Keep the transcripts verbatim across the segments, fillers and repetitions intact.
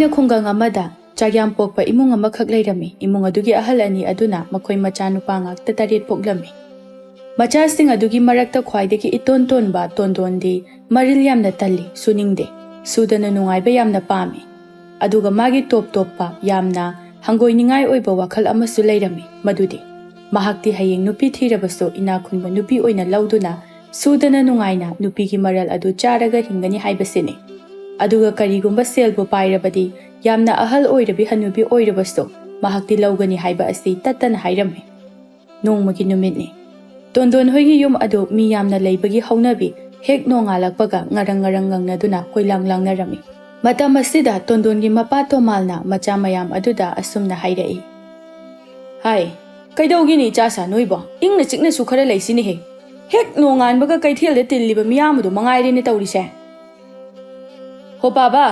ꯈꯨꯡꯒꯪ ꯑꯃꯗ ꯆꯥꯛꯌꯥꯝ ꯄꯣꯛꯄ ꯏꯃꯨꯡ ꯑꯃꯈꯛ ꯂꯩꯔꯝꯃꯤ꯫ ꯏꯃꯨꯡ ꯑꯗꯨꯒꯤ ꯑꯍꯜ ꯑꯅꯤ ꯑꯗꯨꯅ ꯃꯈꯣꯏ ꯃꯆꯥꯅꯨꯄꯥ ꯉꯥꯛꯇ ꯇꯔꯦꯠ ꯄꯣꯛꯂꯝꯃꯤ꯫ ꯃꯆꯥꯁꯤꯡ ꯑꯗꯨꯒꯤ ꯃꯔꯛꯇ ꯈ꯭ꯋꯥꯏꯗꯒꯤ ꯏꯇꯣꯟ ꯇꯣꯟꯕ ꯇꯣꯟꯗꯣꯟꯗꯤ ꯃꯔꯤꯜ ꯌꯥꯝꯅ ꯇꯜꯂꯤ, ꯁꯨꯅꯤꯡꯗꯦ, ꯁꯨꯗꯅ ꯅꯨꯡꯉꯥꯏꯕ ꯌꯥꯝꯅ ꯄꯥꯝꯃꯤ꯫ ꯑꯗꯨꯒ ꯃꯥꯒꯤ ꯇꯣꯞ ꯇꯣꯞꯄ ꯌꯥꯝꯅ ꯍꯪꯒꯣꯏꯅꯤꯡꯉꯥꯏ ꯑꯣꯏꯕ ꯋꯥꯈꯜ ꯑꯃꯁꯨ ꯂꯩꯔꯝꯃꯤ, ꯃꯗꯨꯗꯤ ꯃꯍꯥꯛꯇꯤ ꯍꯌꯦꯡ ꯅꯨꯄꯤ ꯊꯤꯔꯕꯁꯨ ꯏꯅꯥꯛ ꯈꯨꯟꯕ ꯅꯨꯄꯤ ꯑꯣꯏꯅ ꯂꯧꯗꯨꯅ ꯁꯨꯗꯅ ꯅꯨꯡꯉꯥꯏꯅ ꯅꯨꯄꯤꯒꯤ ꯃꯔꯜ ꯑꯗꯨ ꯆꯥꯔꯒ ꯍꯤꯡꯒꯅꯤ ꯍꯥꯏꯕꯁꯤꯅꯤ꯫ ꯑꯗꯨꯒ ꯀꯔꯤꯒꯨꯝꯕ ꯁꯦꯜꯕꯨ ꯄꯥꯏꯔꯕꯗꯤ ꯌꯥꯝꯅ ꯑꯍꯜ ꯑꯣꯏꯔꯕꯤ ꯍꯅꯨꯕꯤ ꯑꯣꯏꯔꯕꯁꯨ ꯃꯍꯥꯛꯇꯤ ꯂꯧꯒꯅꯤ ꯍꯥꯏꯕ ꯑꯁꯤ ꯇꯠꯇꯅ ꯍꯥꯏꯔꯝꯃꯤ꯫ ꯅꯣꯡꯃꯒꯤ ꯅꯨꯃꯤꯠꯅꯤ꯫ ꯇꯣꯟꯗꯣꯟ ꯍꯣꯏꯒꯤ ꯌꯨꯝ ꯑꯗꯨ ꯃꯤ ꯌꯥꯝꯅ ꯂꯩꯕꯒꯤ ꯍꯧꯅꯕꯤ ꯍꯦꯛ ꯅꯣꯡꯉꯥꯜꯂꯛꯄꯒ ꯉꯔꯪ ꯉꯔꯪ ꯉꯪꯅꯗꯨꯅ ꯀꯣꯏꯂꯥꯡ ꯂꯥꯡꯅꯔꯝꯃꯤ꯫ ꯃꯇꯝ ꯑꯁꯤꯗ ꯇꯣꯟꯗꯣꯟꯒꯤ ꯃꯄꯥ ꯇꯣꯃꯥꯜꯅ ꯃꯆꯥ ꯃꯌꯥꯝ ꯑꯗꯨꯗ ꯑꯁꯨꯝꯅ ꯍꯥꯏꯔꯛꯏ, "ꯍꯥꯏ, ꯀꯩꯗꯧꯒꯤꯅꯤ ꯏꯆꯥꯁꯥ ꯅꯣꯏꯕꯣ? ꯏꯪꯅ ꯆꯤꯛꯅꯁꯨ ꯈꯔ ꯂꯩꯁꯤꯅꯦꯍꯦ꯫ ꯍꯦꯛ ꯅꯣꯡꯉꯥꯟꯕꯒ ꯀꯩꯊꯦꯜꯗ ꯇꯤꯜꯂꯤꯕ ꯃꯤꯌꯥꯝ ꯑꯗꯨ ꯃꯉꯥꯏꯔꯦꯅꯦ ꯇꯧꯔꯤꯁꯦ꯫ ꯍꯣ ꯄꯥꯕ,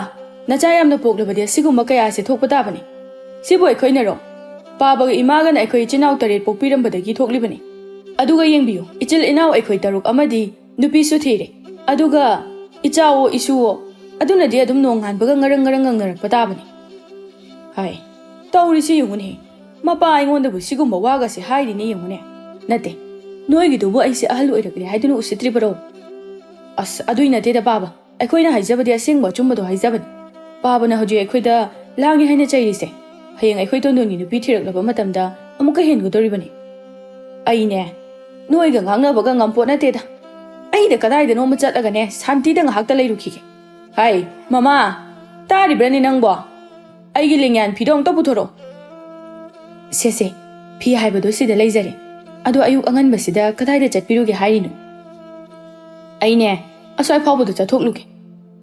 ꯅꯆꯥ ꯌꯥꯝꯅ ꯄꯣꯛꯂꯕꯗꯤ ꯑꯁꯤꯒꯨꯝꯕ ꯀꯌꯥꯁꯦ ꯊꯣꯛꯄ ꯇꯥꯕꯅꯤ꯫ ꯁꯤꯕꯨ ꯑꯩꯈꯣꯏꯅꯔꯣ? ꯄꯥꯕꯒ ꯏꯃꯥꯒꯅ ꯑꯩꯈꯣꯏ ꯏꯆꯤꯟ ꯏꯅꯥꯎ ꯇꯔꯦꯠ ꯄꯣꯛꯄꯤꯔꯝꯕꯗꯒꯤ ꯊꯣꯛꯂꯤꯕꯅꯤ꯫ ꯑꯗꯨꯒ ꯌꯦꯡꯕꯤꯌꯨ, ꯏꯆꯤꯜ ꯏꯅꯥꯎ ꯑꯩꯈꯣꯏ ꯇꯔꯨꯛ ꯑꯃꯗꯤ ꯅꯨꯄꯤꯁꯨ ꯊꯤꯔꯦ꯫ ꯑꯗꯨꯒ ꯏꯆꯥꯋꯣ ꯏꯁꯨꯋꯣ, ꯑꯗꯨꯅꯗꯤ ꯑꯗꯨꯝ ꯅꯣꯡꯉꯥꯟꯕꯒ ꯉꯔꯪ ꯉꯔꯪ ꯉꯪꯅꯔꯛꯄ ꯇꯥꯕꯅꯤ꯫ ꯍꯥꯏ, ꯇꯧꯔꯤꯁꯤ ꯌꯦꯡꯉꯨꯅꯦ꯫ ꯃꯄꯥ ꯑꯩꯉꯣꯟꯗꯕꯨ ꯁꯤꯒꯨꯝꯕ ꯋꯥꯒꯁꯦ ꯍꯥꯏꯔꯤꯅꯦ ꯌꯦꯡꯉꯨꯅꯦ꯫ ꯅꯠꯇꯦ, ꯅꯣꯏꯒꯤꯗꯨꯕꯨ ꯑꯩꯁꯦ ꯑꯍꯜ ꯑꯣꯏꯔꯛꯂꯦ ꯍꯥꯏꯗꯨꯅ ꯎꯁꯤꯠꯇ꯭ꯔꯤꯕꯔꯣ? ꯑꯁ, ꯑꯗꯨꯏ ꯅꯠꯇꯦꯗ ꯄꯥꯕ꯫ ꯑꯩꯈꯣꯏꯅ ꯍꯥꯏꯖꯕꯗꯤ ꯑꯁꯦꯡꯕ ꯑꯆꯨꯝꯕꯗꯣ ꯍꯥꯏꯖꯕꯅꯤ꯫ ꯄꯥꯕꯅ ꯍꯧꯖꯤꯛ ꯑꯩꯈꯣꯏꯗ ꯂꯥꯡꯉꯦ ꯍꯥꯏꯅ ꯆꯩꯔꯤꯁꯦ, ꯍꯌꯦꯡ ꯑꯩꯈꯣꯏ ꯇꯣꯟꯗꯣꯟꯒꯤ ꯅꯨꯄꯤ ꯊꯤꯔꯛꯂꯕ ꯃꯇꯝꯗ ꯑꯃꯨꯛꯀ ꯍꯦꯟꯒꯗꯧꯔꯤꯕꯅꯤ꯫ ꯑꯩꯅꯦ, ꯅꯣꯏꯒ ꯉꯥꯡꯅꯕꯒ ꯉꯝꯄꯣꯠ ꯅꯠꯇꯦꯗ꯫ ꯑꯩꯗ ꯀꯗꯥꯏꯗꯅꯣꯃ ꯆꯠꯂꯒꯅꯦ, ꯁꯥꯟꯇꯤꯗ ꯉꯥꯏꯍꯥꯛꯇ ꯂꯩꯔꯨꯈꯤꯒꯦ꯫ ꯍꯥꯏ, ꯃꯃꯥ, ꯇꯥꯔꯤꯕ꯭ꯔꯅꯦ ꯅꯪꯕꯣ? ꯑꯩꯒꯤ ꯂꯦꯡꯌꯥꯟ ꯐꯤꯗꯣ ꯑꯝꯇ ꯄꯨꯊꯣꯔꯛꯑꯣ꯫ ꯁꯦ, ꯁꯦ, ꯐꯤ ꯍꯥꯏꯕꯗꯣ ꯁꯤꯗ ꯂꯩꯖꯔꯦ꯫ ꯑꯗꯣ ꯑꯌꯨꯛ ꯑꯉꯟꯕꯁꯤꯗ ꯀꯗꯥꯏꯗ ꯆꯠꯄꯤꯔꯨꯒꯦ ꯍꯥꯏꯔꯤꯅꯣ? ꯑꯩꯅꯦ, ꯑꯁ꯭ꯋꯥꯏ ꯐꯥꯎꯕꯗ ꯆꯠꯊꯣꯛꯂꯨꯒꯦ꯫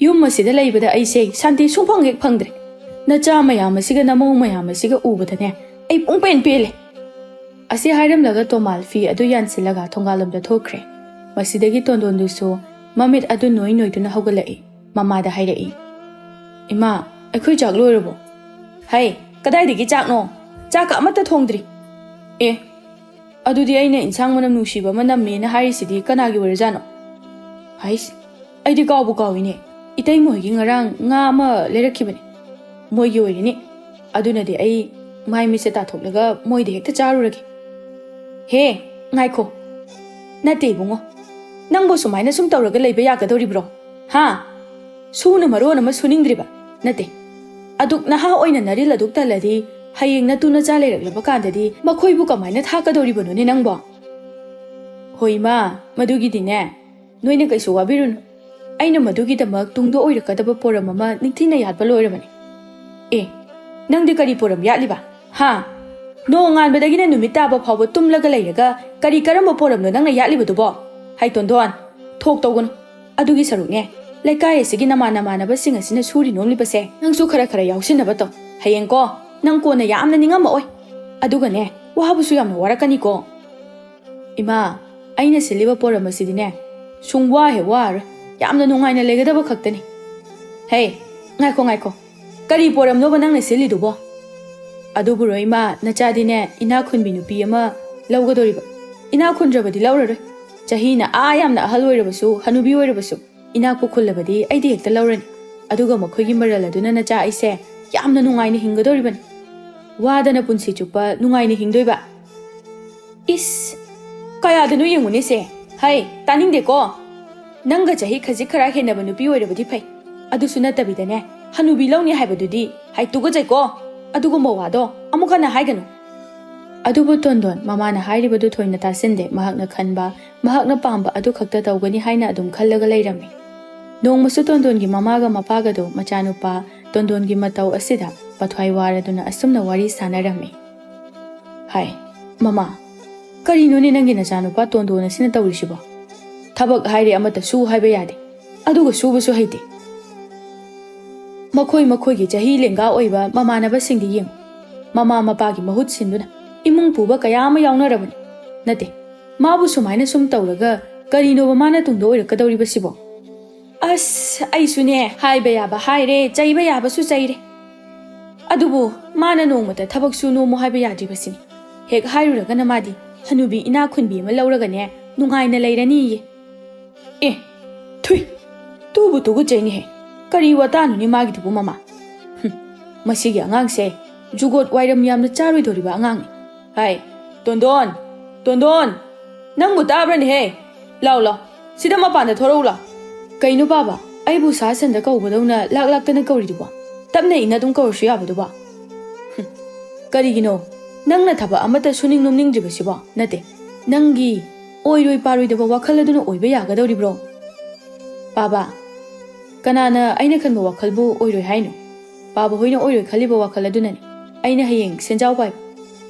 ꯌꯨꯝ ꯑꯁꯤꯗ ꯂꯩꯕꯗ ꯑꯩꯁꯦ ꯁꯥꯟꯇꯤ ꯁꯨꯡꯐꯪ ꯍꯦꯛ ꯐꯪꯗ꯭ꯔꯦ꯫ ꯅꯆꯥ ꯃꯌꯥꯝ ꯑꯁꯤꯒ ꯅꯃꯧ ꯃꯌꯥꯝ ꯑꯁꯤꯒ ꯎꯕꯗꯅꯦ, ꯑꯩ ꯄꯨꯡꯄꯦꯟ ꯄꯦꯜꯂꯦ꯫ ꯑꯁꯤ ꯍꯥꯏꯔꯝꯂꯒ ꯇꯣꯃꯥꯜ ꯐꯤ ꯑꯗꯨ ꯌꯥꯟꯁꯤꯜꯂꯒ ꯊꯣꯡꯒꯥꯜꯂꯣꯝꯗ ꯊꯣꯛꯈ꯭ꯔꯦ꯫ ꯃꯁꯤꯗꯒꯤ ꯇꯣꯟꯗꯣꯟꯗꯨꯁꯨ ꯃꯃꯤꯠ ꯑꯗꯨ ꯅꯣꯏ ꯅꯣꯏꯗꯨꯅ ꯍꯧꯒꯠꯂꯛꯏ꯫ ꯃꯃꯥꯗ ꯍꯥꯏꯔꯛꯏ, "ꯏꯃꯥ, ꯑꯩꯈꯣꯏ ꯆꯥꯛ ꯂꯣꯏꯔꯕꯣ?" "ꯍꯩ, ꯀꯗꯥꯏꯗꯒꯤ ꯆꯥꯛꯅꯣ? ꯆꯥꯛꯀ ꯑꯃꯠꯇ ꯊꯣꯡꯗ꯭ꯔꯤ꯫" "ꯑꯦ, ꯑꯗꯨꯗꯤ ꯑꯩꯅ ꯏꯟꯁꯥꯡ ꯃꯅꯝ ꯅꯨꯡꯁꯤꯕ ꯑꯃ ꯅꯝꯃꯦꯅ ꯍꯥꯏꯔꯤꯁꯤꯗꯤ ꯀꯅꯥꯒꯤ ꯑꯣꯏꯔꯖꯥꯠꯅꯣ?" "ꯍꯩꯁ, ꯑꯩꯗꯤ ꯀꯥꯎꯕꯨ ꯀꯥꯎꯏꯅꯦ꯫ ꯏꯇꯩꯃ ꯍꯣꯏꯒꯤ ꯉꯔꯥꯡ ꯉꯥ ꯑꯃ ꯂꯩꯔꯛꯈꯤꯕꯅꯦ꯫" ꯃꯣꯏꯒꯤ ꯑꯣꯏꯔꯤꯅꯤ꯫ ꯑꯗꯨꯅꯗꯤ ꯑꯩ ꯃꯥꯏ ꯃꯤꯠꯁꯦ ꯇꯥꯊꯣꯛꯂꯒ ꯃꯣꯏꯗ ꯍꯦꯛꯇ ꯆꯥꯔꯨꯔꯒꯦ꯫ ꯍꯦ, ꯉꯥꯏꯈꯣ꯫ ꯅꯠꯇꯦ ꯏꯕꯨꯡꯉꯣ, ꯅꯪꯕꯨ ꯁꯨꯃꯥꯏꯅ ꯁꯨꯝ ꯇꯧꯔꯒ ꯂꯩꯕ ꯌꯥꯒꯗꯧꯔꯤꯕ꯭ꯔꯣ? ꯍꯥ? ꯁꯨꯅ ꯃꯔꯣꯟ ꯑꯃ ꯁꯨꯅꯤꯡꯗ꯭ꯔꯤꯕ꯫ ꯅꯠꯇꯦ, ꯑꯗꯨꯛ ꯅꯍꯥ ꯑꯣꯏꯅ ꯅꯔꯤꯜ ꯑꯗꯨꯛ ꯇꯜꯂꯗꯤ, ꯍꯌꯦꯡ ꯅꯇꯨ ꯅꯆꯥ ꯂꯩꯔꯛꯂꯕ ꯀꯥꯟꯗꯗꯤ ꯃꯈꯣꯏꯕꯨ ꯀꯃꯥꯏꯅ ꯊꯥꯛꯀꯗꯧꯔꯤꯕꯅꯣꯅꯦ ꯅꯪꯕꯣ? ꯍꯣꯏ ꯏꯃꯥ, ꯃꯗꯨꯒꯤꯗꯤꯅꯦ, ꯅꯣꯏꯅ ꯀꯩꯁꯨ ꯋꯥꯕꯤꯔꯨꯅꯨ꯫ ꯑꯩꯅ ꯃꯗꯨꯒꯤꯗꯃꯛ ꯇꯨꯡꯗ ꯑꯣꯏꯔꯛꯀꯗꯕ ꯄꯣꯔꯝ ꯑꯃ ꯅꯤꯡꯊꯤꯅ ꯌꯥꯠꯄ ꯂꯣꯏꯔꯕꯅꯤ꯫ ꯑꯦ, ꯅꯪꯗꯤ ꯀꯔꯤ ꯄꯣꯔꯝ ꯌꯥꯠꯂꯤꯕ? ꯍꯥ? ꯅꯣꯡꯉꯥꯟꯕꯗꯒꯤꯅ ꯅꯨꯃꯤꯠ ꯇꯥꯕ ꯐꯥꯎꯕ ꯇꯨꯝꯂꯒ ꯂꯩꯔꯒ ꯀꯔꯤ ꯀꯔꯝꯕ ꯄꯣꯔꯝꯅꯣ ꯅꯪꯅ ꯌꯥꯠꯂꯤꯕꯗꯨꯕꯣ? ꯍꯩ ꯇꯣꯟꯗꯣꯟ, ꯊꯣꯛ ꯇꯧꯒꯅꯨ꯫ ꯑꯗꯨꯒꯤ ꯁꯔꯨꯛꯅꯦ, ꯂꯩꯀꯥꯏ ꯑꯁꯤꯒꯤ ꯅꯃꯥꯟ ꯅꯃꯥꯟꯅꯕꯁꯤꯡ ꯑꯁꯤꯅ ꯁꯨꯔꯤ ꯅꯣꯝꯂꯤꯕꯁꯦ ꯅꯪꯁꯨ ꯈꯔ ꯈꯔ ꯌꯥꯎꯁꯤꯟꯅꯕ ꯇꯧ꯫ ꯍꯌꯦꯡꯀꯣ, ꯅꯪ ꯀꯣꯟꯅ ꯌꯥꯝꯅ ꯅꯤꯡꯉꯝꯃꯛꯑꯣꯏ꯫ ꯑꯗꯨꯒꯅꯦ, ꯋꯥꯕꯁꯨ ꯌꯥꯝꯅ ꯋꯥꯔꯛꯀꯅꯤꯀꯣ꯫ ꯏꯃꯥ, ꯑꯩꯅ ꯁꯤꯜꯂꯤꯕ ꯄꯣꯔꯝ ꯑꯁꯤꯗꯤꯅꯦ, ꯁꯨꯡ ꯋꯥ ꯍꯦꯛ ꯋꯥꯔꯣꯏ꯫ ꯌꯥꯝꯅ ꯅꯨꯡꯉꯥꯏꯅ ꯂꯩꯒꯗꯕ ꯈꯛꯇꯅꯤ꯫ ꯍꯦ, ꯉꯥꯏꯈꯣ, ꯉꯥꯏꯈꯣ꯫ ꯀꯔꯤ ꯄꯣꯔꯝꯅꯣꯕ ꯅꯪꯅ ꯁꯤꯜꯂꯤꯗꯨꯕꯣ? ꯑꯗꯨꯕꯨꯔꯣ ꯏꯃꯥ, ꯅꯆꯥꯗꯤꯅꯦ, ꯏꯅꯥꯛ ꯈꯨꯟꯕꯤ ꯅꯨꯄꯤ ꯑꯃ ꯂꯧꯒꯗꯧꯔꯤꯕ꯫ ꯏꯅꯥꯛ ꯈꯨꯟꯗ꯭ꯔꯕꯗꯤ ꯂꯧꯔꯔꯣꯏ꯫ ꯆꯍꯤꯅ ꯑꯥ ꯌꯥꯝꯅ ꯑꯍꯜ ꯑꯣꯏꯔꯕꯁꯨ, ꯍꯅꯨꯕꯤ ꯑꯣꯏꯔꯕꯁꯨ, ꯏꯅꯥꯛꯄꯨ ꯈꯨꯜꯂꯕꯗꯤ ꯑꯩꯗꯤ ꯍꯦꯛꯇ ꯂꯧꯔꯅꯤ꯫ ꯑꯗꯨꯒ ꯃꯈꯣꯏꯒꯤ ꯃꯔꯜ ꯑꯗꯨꯅ ꯅꯆꯥ ꯑꯩꯁꯦ ꯌꯥꯝꯅ ꯅꯨꯡꯉꯥꯏꯅ ꯍꯤꯡꯒꯗꯧꯔꯤꯕꯅꯤ꯫ ꯋꯥꯗꯅ ꯄꯨꯟꯁꯤ ꯆꯨꯞꯄ ꯅꯨꯡꯉꯥꯏꯅ ꯍꯤꯡꯗꯣꯏꯕ꯫ ꯏꯁ! ꯀꯌꯥꯗꯅꯣ ꯌꯦꯡꯉꯨꯅꯦꯁꯦ꯫ ꯍꯩ, ꯇꯥꯅꯤꯡꯗꯦꯀꯣ꯫ ꯅꯪꯒ ꯆꯍꯤ ꯈꯖꯤꯛ ꯈꯔ ꯍꯦꯟꯅꯕ ꯅꯨꯄꯤ ꯑꯣꯏꯔꯕꯗꯤ ꯐꯩ꯫ ꯑꯗꯨꯁꯨ ꯅꯠꯇꯕꯤꯗꯅꯦ, ꯍꯅꯨꯕꯤ ꯂꯧꯅꯤ ꯍꯥꯏꯕꯗꯨꯗꯤ, ꯍꯩ, ꯇꯨꯒꯠꯆꯩꯀꯣ꯫ ꯑꯗꯨꯒꯨꯝꯕ ꯋꯥꯗꯣ ꯑꯃꯨꯛ ꯍꯟꯅ ꯍꯥꯏꯒꯅꯨ꯫ ꯑꯗꯨꯕꯨ ꯇꯣꯟꯗꯣꯟ ꯃꯃꯥꯅ ꯍꯥꯏꯔꯤꯕꯗꯨ ꯊꯣꯏꯅ ꯇꯥꯁꯤꯟꯗꯦ꯫ ꯃꯍꯥꯛꯅ ꯈꯟꯕ, ꯃꯍꯥꯛꯅ ꯄꯥꯝꯕ ꯑꯗꯨ ꯈꯛꯇ ꯇꯧꯒꯅꯤ ꯍꯥꯏꯅ ꯑꯗꯨꯝ ꯈꯜꯂꯒ ꯂꯩꯔꯝꯃꯤ꯫ ꯅꯣꯡꯃꯁꯨ ꯇꯣꯟꯗꯣꯟꯒꯤ ꯃꯃꯥꯒ ꯃꯄꯥꯒꯗꯨ ꯃꯆꯥꯅꯨꯄꯥ ꯇꯣꯟꯗꯣꯟꯒꯤ ꯃꯇꯧ ꯑꯁꯤꯗ ꯃꯊ꯭ꯋꯥꯏ ꯋꯥꯔꯗꯨꯅ ꯑꯁꯨꯝꯅ ꯋꯥꯔꯤ ꯁꯥꯟꯅꯔꯝꯃꯤ꯫ ꯍꯥꯏ, ꯃꯃꯥ, ꯀꯔꯤꯅꯣꯅꯦ ꯅꯪꯒꯤ ꯅꯆꯥꯅꯨꯄꯥ ꯇꯣꯟꯗꯣꯟ ꯑꯁꯤꯅ ꯇꯧꯔꯤꯁꯤꯕꯣ? ꯊꯕꯛ ꯍꯥꯏꯔꯦ ꯑꯃꯠꯇ ꯁꯨ ꯍꯥꯏꯕ ꯌꯥꯗꯦ, ꯑꯗꯨꯒ ꯁꯨꯕꯁꯨ ꯍꯩꯇꯦ꯫ ꯃꯈꯣꯏ ꯃꯈꯣꯏꯒꯤ ꯆꯍꯤ ꯂꯦꯡꯒꯥ ꯑꯣꯏꯕ ꯃꯃꯥꯟꯅꯕꯁꯤꯡꯗꯤ ꯌꯦꯡꯉꯨ, ꯃꯃꯥ ꯃꯄꯥꯒꯤ ꯃꯍꯨꯠ ꯁꯤꯟꯗꯨꯅ ꯏꯃꯨꯡ ꯄꯨꯕ ꯀꯌꯥ ꯑꯃ ꯌꯥꯎꯅꯔꯕꯅꯤ꯫ ꯅꯠꯇꯦ, ꯃꯥꯕꯨ ꯁꯨꯃꯥꯏꯅ ꯁꯨꯝ ꯇꯧꯔꯒ ꯀꯔꯤꯅꯣꯕ ꯃꯥꯅ ꯇꯨꯡꯗ ꯑꯣꯏꯔꯛꯀꯗꯧꯔꯤꯕꯁꯤꯕꯣ? ꯑꯁ, ꯑꯩꯁꯨꯅꯦ, ꯍꯥꯏꯕ ꯌꯥꯕ ꯍꯥꯏꯔꯦ, ꯆꯩꯕ ꯌꯥꯕꯁꯨ ꯆꯩꯔꯦ꯫ ꯑꯗꯨꯕꯨ ꯃꯥꯅ ꯅꯣꯡꯃꯇ ꯊꯕꯛ ꯁꯨ ꯅꯣꯝꯃꯨ ꯍꯥꯏꯕ ꯌꯥꯗ꯭ꯔꯤꯕꯁꯤꯅꯤ꯫ ꯍꯦꯛ ꯍꯥꯏꯔꯨꯔꯒꯅ ꯃꯥꯗꯤ ꯍꯅꯨꯕꯤ ꯏꯅꯥꯛ ꯈꯨꯟꯕꯤ ꯑꯃ ꯂꯧꯔꯒꯅꯦ ꯅꯨꯡꯉꯥꯏꯅ ꯂꯩꯔꯅꯤꯌꯦ꯫ ꯑꯦ, ꯊꯨꯏ! ꯇꯨꯕꯨ ꯇꯨꯒꯠꯆꯩꯅꯦꯍꯦ꯫ ꯀꯔꯤ ꯋꯥꯇꯥꯅꯣꯅꯦ ꯃꯥꯒꯤꯗꯨꯕꯨ ꯃꯃꯥ? ꯍꯨꯝ, ꯃꯁꯤꯒꯤ ꯑꯉꯥꯡꯁꯦ ꯖꯨꯒꯣꯠ ꯋꯥꯏꯔꯝ ꯌꯥꯝꯅ ꯆꯥꯔꯣꯏꯗꯧꯔꯤꯕ ꯑꯉꯥꯡꯅꯤ꯫ ꯍꯥꯏ, ꯇꯣꯟꯗꯣꯟ, ꯇꯣꯟꯗꯣꯟ, ꯅꯪꯕꯨ ꯇꯥꯕ꯭ꯔꯅꯦꯍꯦ? ꯂꯥꯎ, ꯂꯥꯎ, ꯁꯤꯗ ꯃꯄꯥꯟꯗ ꯊꯣꯔꯛꯎ ꯂꯥꯎ꯫ ꯀꯩꯅꯣ ꯄꯥꯕ, ꯑꯩꯕꯨ ꯁꯥ ꯁꯟꯗ ꯀꯧꯕꯗꯧꯅ ꯂꯥꯛ ꯂꯥꯛꯇꯅ ꯀꯧꯔꯤꯗꯨꯕꯣ? ꯇꯞꯅ ꯏꯪꯅ ꯑꯗꯨꯝ ꯀꯧꯔꯁꯨ ꯌꯥꯕꯗꯨꯕꯣ? ꯍꯨꯝ, ꯀꯔꯤꯒꯤꯅꯣ? ꯅꯪꯅ ꯊꯕꯛ ꯑꯃꯠꯇ ꯁꯨꯅꯤꯡ ꯅꯣꯝꯅꯤꯡꯗ꯭ꯔꯤꯕꯁꯤꯕꯣ? ꯅꯠꯇꯦ, ꯅꯪꯒꯤ ꯑꯣꯏꯔꯣꯏ ꯄꯥꯔꯣꯏꯗꯕ ꯋꯥꯈꯜ ꯑꯗꯨꯅ ꯑꯣꯏꯕ ꯌꯥꯒꯗꯧꯔꯤꯕ꯭ꯔꯣ? ꯄꯥꯕ, ꯀꯅꯥꯅ ꯑꯩꯅ ꯈꯟꯕ ꯋꯥꯈꯜꯕꯨ ꯑꯣꯏꯔꯣꯏ ꯍꯥꯏꯅꯣ? ꯄꯥꯕ ꯍꯣꯏꯅ ꯑꯣꯏꯔꯣꯏ ꯈꯜꯂꯤꯕ ꯋꯥꯈꯜ ꯑꯗꯨꯅꯅꯤ ꯑꯩꯅ ꯍꯌꯦꯡ ꯁꯦꯟꯖꯥꯎ ꯄꯥꯏꯕ,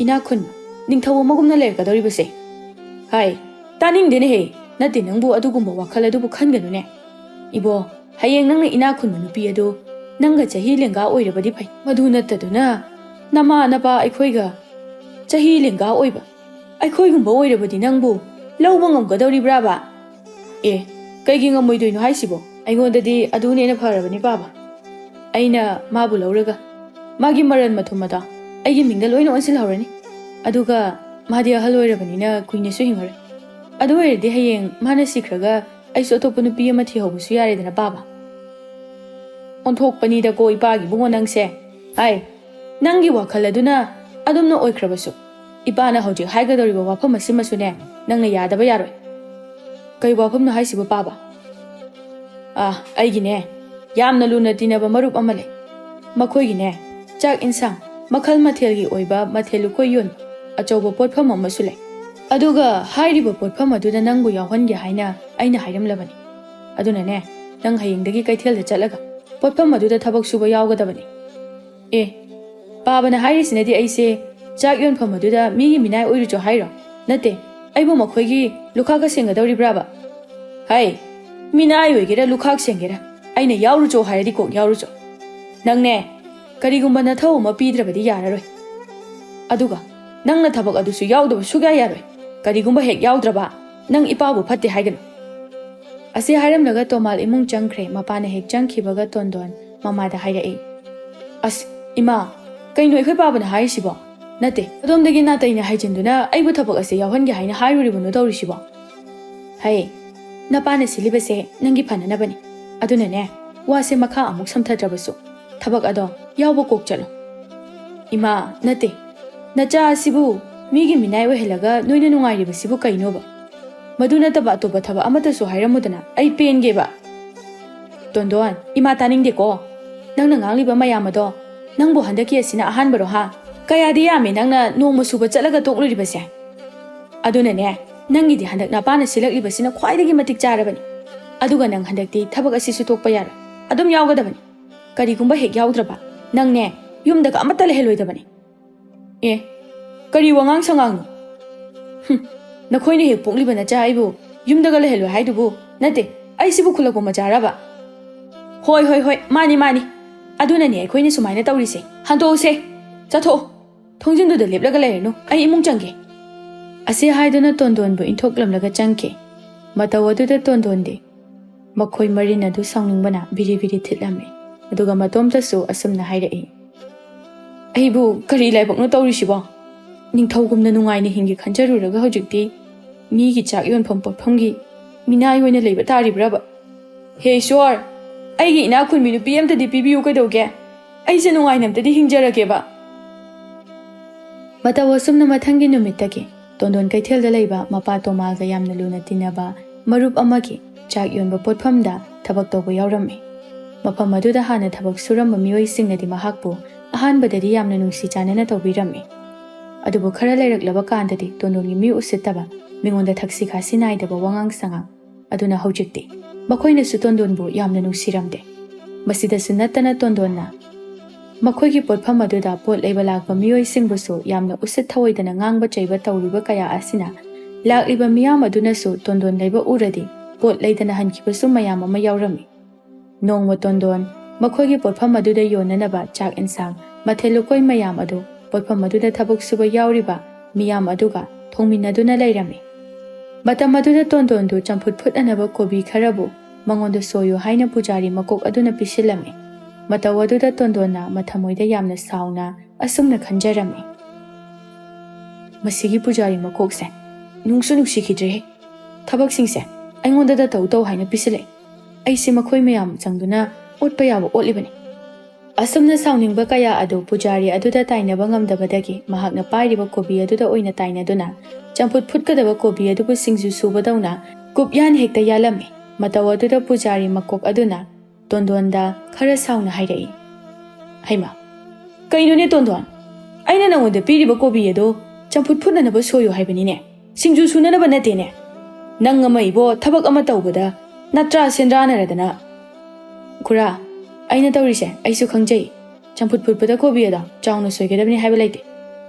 ꯏꯅꯥꯛ ꯈꯨꯟꯕ, ꯅꯤꯡꯊꯧ ꯑꯃꯒꯨꯝꯅ ꯂꯩꯔꯛꯀꯗꯧꯔꯤꯕꯁꯦ꯫ ꯍꯥꯏ, ꯇꯥꯅꯤꯡꯗꯦꯅꯦꯍꯦ꯫ ꯅꯠꯇꯦ, ꯅꯪꯕꯨ ꯑꯗꯨꯒꯨꯝꯕ ꯋꯥꯈꯜ ꯑꯗꯨꯕꯨ ꯈꯟꯒꯅꯨꯅꯦ꯫ ꯏꯕꯣ, ꯍꯌꯦꯡ ꯅꯪꯅ ꯏꯅꯥꯛ ꯈꯨꯟꯕ ꯅꯨꯄꯤ ꯑꯗꯨ ꯅꯪꯒ ꯆꯍꯤ ꯂꯦꯡꯒꯥ ꯑꯣꯏꯔꯕꯗꯤ ꯐꯩ꯫ ꯃꯗꯨ ꯅꯠꯇꯗꯨꯅ ꯅꯃꯥ ꯅꯄꯥ ꯑꯩꯈꯣꯏꯒ ꯆꯍꯤ ꯂꯦꯡꯒꯥ ꯑꯣꯏꯕ, ꯑꯩꯈꯣꯏꯒꯨꯝꯕ ꯑꯣꯏꯔꯕꯗꯤ ꯅꯪꯕꯨ ꯂꯧꯕ ꯉꯝꯒꯗꯧꯔꯤꯕ꯭ꯔꯥꯕ? ꯑꯦ, ꯀꯩꯒꯤ ꯉꯝꯃꯣꯏꯗꯣꯏꯅꯣ ꯍꯥꯏꯁꯤꯕꯣ? ꯑꯩꯉꯣꯟꯗꯗꯤ ꯑꯗꯨꯅ ꯍꯦꯟꯅ ꯐꯔꯕꯅꯤ ꯄꯥꯕ꯫ ꯑꯩꯅ ꯃꯥꯕꯨ ꯂꯧꯔꯒ ꯃꯥꯒꯤ ꯃꯔꯟ ꯃꯊꯨꯝ ꯑꯗꯣ ꯑꯩꯒꯤ ꯃꯤꯡꯗ ꯂꯣꯏꯅ ꯑꯣꯟꯁꯤꯜꯍꯧꯔꯅꯤ꯫ ꯑꯗꯨꯒ ꯃꯥꯗꯤ ꯑꯍꯜ ꯑꯣꯏꯔꯕꯅꯤꯅ ꯀꯨꯏꯅꯁꯨ ꯍꯤꯡꯉꯔꯣꯏ꯫ ꯑꯗꯨ ꯑꯣꯏꯔꯗꯤ ꯍꯌꯦꯡ ꯃꯥꯅ ꯁꯤꯈ꯭ꯔꯒ ꯑꯩꯁꯨ ꯑꯇꯣꯞꯄ ꯅꯨꯄꯤ ꯑꯃ ꯊꯤꯍꯧꯕꯁꯨ ꯌꯥꯔꯦꯗꯅ ꯄꯥꯕ꯫ ꯑꯣꯟꯊꯣꯛꯄꯅꯤꯗꯀꯣ ꯏꯄꯥꯒꯤ ꯏꯕꯨꯡꯉꯣ ꯅꯪꯁꯦ꯫ ꯍꯥꯏ, ꯅꯪꯒꯤ ꯋꯥꯈꯜ ꯑꯗꯨꯅ ꯑꯗꯨꯝꯅ ꯑꯣꯏꯈ꯭ꯔꯕꯁꯨ, ꯏꯄꯥꯅ ꯍꯧꯖꯤꯛ ꯍꯥꯏꯒꯗꯧꯔꯤꯕ ꯋꯥꯐꯝ ꯑꯁꯤꯃꯁꯨꯅꯦ, ꯅꯪꯅ ꯌꯥꯗꯕ ꯌꯥꯔꯣꯏ꯫ ꯀꯩ ꯋꯥꯐꯝꯅꯣ ꯍꯥꯏꯁꯤꯕꯣ ꯄꯥꯕ? ꯑꯥ, ꯑꯩꯒꯤꯅꯦ, ꯌꯥꯝꯅ ꯂꯨꯅ ꯇꯤꯟꯅꯕ ꯃꯔꯨꯞ ꯑꯃ ꯂꯩ꯫ ꯃꯈꯣꯏꯒꯤꯅꯦ, ꯆꯥꯛ ꯏꯟꯁꯥꯡ, ꯃꯈꯜ ꯃꯊꯦꯜꯒꯤ ꯑꯣꯏꯕ ꯃꯊꯦꯜ ꯂꯨꯀꯣꯏ ꯌꯣꯟꯕ ꯑꯆꯧꯕ ꯄꯣꯠꯐꯝ ꯑꯃꯁꯨ ꯂꯩ꯫ ꯑꯗꯨꯒ ꯍꯥꯏꯔꯤꯕ ꯄꯣꯠꯐꯝ ꯑꯗꯨꯗ ꯅꯪꯕꯨ ꯌꯥꯎꯍꯟꯒꯦ ꯍꯥꯏꯅ ꯑꯩꯅ ꯍꯥꯏꯔꯝꯂꯕꯅꯤ꯫ ꯑꯗꯨꯅꯅꯦ, ꯅꯪ ꯍꯌꯦꯡꯗꯒꯤ ꯀꯩꯊꯦꯜꯗ ꯆꯠꯂꯒ ꯄꯣꯠꯐꯝ ꯑꯗꯨꯗ ꯊꯕꯛ ꯁꯨꯕ ꯌꯥꯎꯒꯗꯕꯅꯤ꯫ ꯑꯦ, ꯄꯥꯕꯅ ꯍꯥꯏꯔꯤꯁꯤꯅꯗꯤ ꯑꯩꯁꯦ ꯆꯥꯛ ꯌꯣꯟꯐꯝ ꯑꯗꯨꯗ ꯃꯤꯒꯤ ꯃꯤꯅꯥꯏ ꯑꯣꯏꯔꯨꯆꯣ ꯍꯥꯏꯔꯣ? ꯅꯠꯇꯦ, ꯑꯩꯕꯨ ꯃꯈꯣꯏꯒꯤ ꯂꯨꯈꯥꯛꯀ ꯁꯦꯡꯒꯗꯧꯔꯤꯕ꯭ꯔꯥꯕ? ꯍꯩ, ꯃꯤꯅꯥꯏ ꯑꯣꯏꯒꯦꯔꯥ ꯂꯨꯈꯥꯛ ꯁꯦꯡꯒꯦꯔꯥ, ꯑꯩꯅ ꯌꯥꯎꯔꯨꯆꯣ ꯍꯥꯏꯔꯗꯤ ꯀꯣꯛ ꯌꯥꯎꯔꯨꯆꯣ꯫ ꯅꯪꯅꯦ, ꯀꯔꯤꯒꯨꯝꯕ ꯅꯊꯧ ꯑꯃ ꯄꯤꯗ꯭ꯔꯕꯗꯤ ꯌꯥꯔꯔꯣꯏ꯫ ꯑꯗꯨꯒ ꯅꯪꯅ ꯊꯕꯛ ꯑꯗꯨꯁꯨ ꯌꯥꯎꯗꯕ ꯁꯨꯛꯌꯥ ꯌꯥꯔꯣꯏ꯫ ꯀꯔꯤꯒꯨꯝꯕ ꯍꯦꯛ ꯌꯥꯎꯗ꯭ꯔꯕ, ꯅꯪ ꯏꯄꯥꯕꯨ ꯐꯠꯇꯦ ꯍꯥꯏꯒꯅꯨ꯫ ꯑꯁꯤ ꯍꯥꯏꯔꯝꯂꯒ ꯇꯣꯃꯥꯜ ꯏꯃꯨꯡ ꯆꯪꯈ꯭ꯔꯦ꯫ ꯃꯄꯥꯅ ꯍꯦꯛ ꯆꯪꯈꯤꯕꯒ ꯇꯣꯟꯗꯣꯟ ꯃꯃꯥꯗ ꯍꯥꯏꯔꯛꯏ, "ꯑꯁ, ꯏꯃꯥ, ꯀꯩꯅꯣ ꯑꯩꯈꯣꯏ ꯄꯥꯕꯅ ꯍꯥꯏꯔꯤꯁꯤꯕꯣ? ꯅꯠꯇꯦ, ꯑꯗꯣꯝꯗꯒꯤ ꯅꯥꯇꯩꯅ ꯍꯥꯏꯖꯤꯟꯗꯨꯅ ꯑꯩꯕꯨ ꯊꯕꯛ ꯑꯁꯦ ꯌꯥꯎꯍꯟꯒꯦ ꯍꯥꯏꯅ ꯍꯥꯏꯔꯨꯔꯤꯕꯅꯣ ꯇꯧꯔꯤꯁꯤꯕꯣ?" "ꯍꯩ, ꯅꯄꯥꯅ ꯁꯤꯜꯂꯤꯕꯁꯦ ꯅꯪꯒꯤ ꯐꯅꯅꯕꯅꯤ꯫ ꯑꯗꯨꯅꯅꯦ, ꯋꯥꯁꯦ ꯃꯈꯥ ꯑꯃꯨꯛ ꯁꯝꯊꯗ꯭ꯔꯕꯁꯨ, ꯊꯕꯛ ꯑꯗꯣ ꯌꯥꯎꯕ ꯀꯣꯛ ꯆꯠꯂꯣ꯫ ꯏꯃꯥ, ꯅꯠꯇꯦ꯫ ꯅꯆꯥ ꯑꯁꯤꯕꯨ ꯃꯤꯒꯤ ꯃꯤꯅꯥꯏ ꯑꯣꯏꯍꯜꯂꯒ ꯅꯣꯏꯅ ꯅꯨꯡꯉꯥꯏꯔꯤꯕꯁꯤꯕꯨ ꯀꯩꯅꯣꯕ? ꯃꯗꯨ ꯅꯠꯇꯕ ꯑꯇꯣꯞꯄ ꯊꯕꯛ ꯑꯃꯠꯇꯁꯨ ꯍꯥꯏꯔꯝꯃꯨꯗꯅ, ꯑꯩ ꯄꯦꯟꯒꯦꯕ꯫ ꯇꯣꯟꯗꯣꯟ, ꯏꯃꯥ ꯇꯥꯅꯤꯡꯗꯦꯀꯣ꯫ ꯅꯪꯅ ꯉꯥꯡꯂꯤꯕ ꯃꯌꯥꯝ ꯑꯗꯣ, ꯅꯪꯕꯨ ꯍꯟꯗꯛꯀꯤ ꯑꯁꯤꯅ ꯑꯍꯥꯟꯕꯔꯣ ꯍꯥ? ꯀꯌꯥꯗꯤ ꯌꯥꯝꯃꯤ ꯅꯪꯅ ꯅꯣꯡꯃ ꯁꯨꯕ ꯆꯠꯂꯒ ꯇꯣꯛꯂꯨꯔꯤꯕꯁꯦ꯫ ꯑꯗꯨꯅꯅꯦ, ꯅꯪꯒꯤꯗꯤ ꯍꯟꯗꯛ ꯅꯄꯥꯅ ꯁꯤꯜꯂꯛꯂꯤꯕꯁꯤꯅ ꯈ꯭ꯋꯥꯏꯗꯒꯤ ꯃꯇꯤꯛ ꯆꯥꯔꯕꯅꯤ꯫ ꯑꯗꯨꯒ ꯅꯪ ꯍꯟꯗꯛꯇꯤ ꯊꯕꯛ ꯑꯁꯤꯁꯨ ꯇꯣꯛꯄ ꯌꯥꯔꯣꯏ꯫ ꯑꯗꯨꯝ ꯌꯥꯎꯒꯗꯕꯅꯤ꯫ ꯀꯔꯤꯒꯨꯝꯕ ꯍꯦꯛ ꯌꯥꯎꯗ꯭ꯔꯕ, ꯅꯪꯅꯦ, ꯌꯨꯝꯗꯒ ꯑꯃꯠꯇ ꯂꯩꯍꯜꯂꯣꯏꯗꯕꯅꯤ꯫ ꯑꯦ, ꯀꯔꯤ ꯋꯥꯉꯥꯡ ꯁꯉꯥꯡꯅꯣ? ꯍꯨꯝ, ꯅꯈꯣꯏꯅ ꯍꯦꯛ ꯄꯣꯛꯂꯤꯕ ꯅꯆꯥ ꯑꯩꯕꯨ ꯌꯨꯝꯗꯒ ꯂꯩꯍꯜꯂꯣꯏ ꯍꯥꯏꯗꯨꯕꯨ? ꯅꯠꯇꯦ, ꯑꯩꯁꯤꯕꯨ ꯈꯨꯜꯂꯛꯄ ꯃꯆꯥꯔꯕ? ꯍꯣꯏ, ꯍꯣꯏ, ꯍꯣꯏ, ꯃꯥꯅꯤ, ꯃꯥꯅꯤ꯫ ꯑꯗꯨꯅꯅꯤ ꯑꯩꯈꯣꯏꯅ ꯁꯨꯃꯥꯏꯅ ꯇꯧꯔꯤꯁꯦ꯫ ꯍꯟꯗꯣꯛꯎꯁꯦ꯫ ꯆꯠꯊꯣꯛꯎ꯫ ꯊꯣꯡꯖꯤꯟꯗꯨꯗ ꯂꯦꯞꯂꯒ ꯂꯩꯔꯅꯨ, ꯑꯩ ꯏꯃꯨꯡ ꯆꯪꯒꯦ꯫ ꯑꯁꯤ ꯍꯥꯏꯗꯨꯅ ꯇꯣꯟꯗꯣꯟꯕꯨ ꯏꯟꯊꯣꯛꯂꯝꯂꯒ ꯆꯪꯈꯤ꯫ ꯃꯇꯧ ꯑꯗꯨꯗ ꯇꯣꯟꯗꯣꯟꯗꯤ ꯃꯈꯣꯏ ꯃꯔꯤꯟ ꯑꯗꯨ ꯁꯥꯎꯅꯤꯡꯕꯅ ꯕꯤꯔꯤ ꯕꯤꯔꯤ ꯊꯤꯠꯂꯝꯃꯤ꯫ ꯑꯗꯨꯒ ꯃꯇꯣꯝꯇꯁꯨ ꯑꯁꯨꯝꯅ ꯍꯥꯏꯔꯛꯏ, "ꯑꯩꯕꯨ ꯀꯔꯤ ꯂꯥꯏꯕꯛꯅꯣ ꯇꯧꯔꯤꯁꯤꯕꯣ? ꯅꯤꯡꯊꯧꯒꯨꯝꯅ ꯅꯨꯡꯉꯥꯏꯅ ꯍꯤꯡꯒꯦ ꯈꯟꯖꯔꯨꯔꯒ ꯍꯧꯖꯤꯛꯇꯤ ꯃꯤꯒꯤ ꯆꯥꯛ ꯌꯣꯟꯐꯝ ꯄꯣꯠꯐꯝꯒꯤ ꯃꯤꯅꯥꯏ ꯑꯣꯏꯅ ꯂꯩꯕ ꯇꯥꯔꯤꯕ꯭ꯔꯕ? ꯍꯦ ꯏꯁꯣꯔ, ꯑꯩꯒꯤ ꯏꯅꯥꯛ ꯈꯨꯟꯕꯤ ꯅꯨꯄꯤ ꯑꯝꯇꯗꯤ ꯄꯤꯕꯤꯌꯨ ꯀꯩꯗꯧꯒꯦ? ꯑꯩꯁꯦ ꯅꯨꯡꯉꯥꯏꯅ ꯑꯝꯇꯗꯤ ꯍꯤꯡꯖꯔꯒꯦꯕ꯫" ꯃꯇꯧ ꯑꯁꯨꯝꯅ ꯃꯊꯪꯒꯤ ꯅꯨꯃꯤꯠꯇꯒꯤ ꯇꯣꯟꯗꯣꯟ ꯀꯩꯊꯦꯜꯗ ꯂꯩꯕ ꯃꯄꯥ ꯇꯣꯃꯥꯒ ꯌꯥꯝꯅ ꯂꯨꯅ ꯇꯤꯟꯅꯕ ꯃꯔꯨꯞ ꯑꯃꯒꯤ ꯆꯥꯛ ꯌꯣꯟꯕ ꯄꯣꯠꯐꯝꯗ ꯊꯕꯛ ꯇꯧꯕ ꯌꯥꯎꯔꯝꯃꯤ꯫ ꯃꯐꯝ ꯑꯗꯨꯗ ꯍꯥꯟꯅ ꯊꯕꯛ ꯁꯨꯔꯝꯕ ꯃꯤꯑꯣꯏꯁꯤꯡꯅꯗꯤ ꯃꯍꯥꯛꯄꯨ ꯑꯍꯥꯟꯕꯗꯗꯤ ꯌꯥꯝꯅ ꯅꯨꯡꯁꯤ ꯆꯥꯟꯅꯅ ꯇꯧꯕꯤꯔꯝꯃꯤ꯫ ꯑꯗꯨꯕꯨ ꯈꯔ ꯂꯩꯔꯛꯂꯕ ꯀꯥꯟꯗꯗꯤ ꯇꯣꯟꯗꯣꯟꯒꯤ ꯃꯤ ꯎꯁꯤꯠꯇꯕ, ꯃꯤꯉꯣꯟꯗ ꯊꯛꯁꯤ ꯈꯥꯁꯤ ꯅꯥꯏꯗꯕ ꯋꯥꯉꯥꯡ ꯁꯉꯥꯡ ꯑꯗꯨꯅ ꯍꯧꯖꯤꯛꯇꯤ ꯃꯈꯣꯏꯅꯁꯨ ꯇꯣꯟꯗꯣꯟꯕꯨ ꯌꯥꯝꯅ ꯅꯨꯡꯁꯤꯔꯝꯗꯦ꯫ ꯃꯁꯤꯗꯁꯨ ꯅꯠꯇꯅ ꯇꯣꯟꯗꯣꯟꯅ ꯃꯈꯣꯏꯒꯤ ꯄꯣꯠꯐꯝ ꯑꯗꯨꯗ ꯄꯣꯠ ꯂꯩꯕ ꯂꯥꯛꯄ ꯃꯤꯑꯣꯏꯁꯤꯡꯕꯨꯁꯨ ꯌꯥꯝꯅ ꯎꯁꯤꯠ ꯊꯑꯣꯏꯗꯅ ꯉꯥꯡꯕ ꯆꯩꯕ ꯇꯧꯔꯤꯕ ꯀꯌꯥ ꯑꯁꯤꯅ ꯂꯥꯛꯂꯤꯕ ꯃꯤꯌꯥꯝ ꯑꯗꯨꯅꯁꯨ ꯇꯣꯟꯗꯣꯟ ꯂꯩꯕ ꯎꯔꯗꯤ ꯄꯣꯠ ꯂꯩꯗꯅ ꯍꯟꯈꯤꯕꯁꯨ ꯃꯌꯥꯝ ꯑꯃ ꯌꯥꯎꯔꯝꯃꯤ꯫ ꯅꯣꯡꯃ ꯇꯣꯟꯗꯣꯟ ꯃꯈꯣꯏꯒꯤ ꯄꯣꯠꯐꯝ ꯑꯗꯨꯗ ꯌꯣꯟꯅꯅꯕ ꯆꯥꯛ ꯏꯟꯁꯥꯡ, ꯃꯊꯦꯜ ꯂꯨꯀꯣꯏ ꯃꯌꯥꯝ ꯑꯗꯨ ꯄꯣꯠꯐꯝ ꯑꯗꯨꯗ ꯊꯕꯛ ꯁꯨꯕ ꯌꯥꯎꯔꯤꯕ ꯃꯤꯌꯥꯝ ꯑꯗꯨꯒ ꯊꯣꯡꯃꯤꯟꯅꯗꯨꯅ ꯂꯩꯔꯝꯃꯤ꯫ ꯃꯇꯝ ꯑꯗꯨꯗ ꯇꯣꯟꯗꯣꯟꯗꯨ ꯆꯝꯐꯨꯠ ꯐꯨꯠꯅꯅꯕ ꯀꯣꯕꯤ ꯈꯔꯕꯨ ꯃꯉꯣꯟꯗ ꯁꯣꯏꯌꯨ ꯍꯥꯏꯅ ꯄꯨꯖꯥꯔꯤ ꯃꯀꯣꯛ ꯑꯗꯨꯅ ꯄꯤꯁꯤꯜꯂꯝꯃꯤ꯫ ꯃꯇꯧ ꯑꯗꯨꯗ ꯇꯣꯟꯗꯣꯟꯅ ꯃꯊꯃꯣꯏꯗ ꯌꯥꯝꯅ ꯁꯥꯎꯅ ꯑꯁꯨꯝꯅ ꯈꯟꯖꯔꯝꯃꯤ, "ꯃꯁꯤꯒꯤ ꯄꯨꯖꯥꯔꯤ ꯃꯀꯣꯛꯁꯦ ꯅꯨꯡꯁꯨ ꯅꯨꯡꯁꯤꯈꯤꯗ꯭ꯔꯦꯍꯦ꯫ ꯊꯕꯛꯁꯤꯡꯁꯦ ꯑꯩꯉꯣꯟꯗꯗ ꯇꯧ ꯇꯧ ꯍꯥꯏꯅ ꯄꯤꯁꯤꯜꯂꯛꯑꯦ꯫ ꯑꯩꯁꯦ ꯃꯈꯣꯏ ꯃꯌꯥꯝ ꯆꯪꯗꯨꯅ ꯑꯣꯠꯄ ꯌꯥꯕ ꯑꯣꯠꯂꯤꯕꯅꯤ꯫" ꯑꯁꯨꯝꯅ ꯁꯥꯎꯅꯤꯡꯕ ꯀꯌꯥ ꯑꯗꯨ ꯄꯨꯖꯥꯔꯤ ꯑꯗꯨꯗ ꯇꯥꯏꯅꯕ ꯉꯝꯗꯕꯗꯒꯤ ꯃꯍꯥꯛꯅ ꯄꯥꯏꯔꯤꯕ ꯀꯣꯕꯤ ꯑꯗꯨꯗ ꯑꯣꯏꯅ ꯇꯥꯏꯅꯗꯨꯅ ꯆꯝꯐꯨꯠ ꯐꯨꯠꯀꯗꯕ ꯀꯣꯕꯤ ꯑꯗꯨꯕꯨ ꯁꯤꯡꯖꯨ ꯁꯨꯕꯗꯧꯅ ꯀꯨꯞꯌꯥꯟ ꯍꯦꯛꯇ ꯌꯥꯜꯂꯝꯃꯤ꯫ ꯃꯇꯧ ꯑꯗꯨꯗ ꯄꯨꯖꯥꯔꯤ ꯃꯀꯣꯛ ꯑꯗꯨꯅ ꯇꯣꯟꯗꯣꯟꯗ ꯈꯔ ꯁꯥꯎꯅ ꯍꯥꯏꯔꯛꯏ, "ꯍꯩꯃꯥ, ꯀꯩꯅꯣꯅꯦ ꯇꯣꯟꯗꯣꯟ? ꯑꯩꯅ ꯅꯉꯣꯟꯗ ꯄꯤꯔꯤꯕ ꯀꯣꯕꯤ ꯑꯗꯣ ꯆꯝꯐꯨꯠ ꯐꯨꯠꯅꯅꯕ ꯁꯣꯏꯌꯨ ꯍꯥꯏꯕꯅꯤꯅꯦ, ꯁꯤꯡꯖꯨ ꯁꯨꯅꯅꯕ ꯅꯠꯇꯦꯅꯦ꯫ ꯅꯪ ꯑꯃ ꯏꯕꯣ, ꯊꯕꯛ ꯑꯃ ꯇꯧꯕꯗ ꯅꯠꯇ꯭ꯔꯥ ꯁꯦꯟꯗ꯭ꯔꯥꯅꯔꯗꯅ?" "ꯈꯨꯔꯥ, ꯑꯩꯅ ꯇꯧꯔꯤꯁꯦ ꯑꯩꯁꯨ ꯈꯪꯖꯩ꯫ ꯆꯝꯐꯨꯠ ꯐꯨꯠꯄꯗ ꯀꯣꯕꯤ ꯑꯗꯣ ꯆꯥꯎꯅ ꯁꯣꯏꯒꯗꯕꯅꯤ ꯍꯥꯏꯕ ꯂꯩꯇꯦ꯫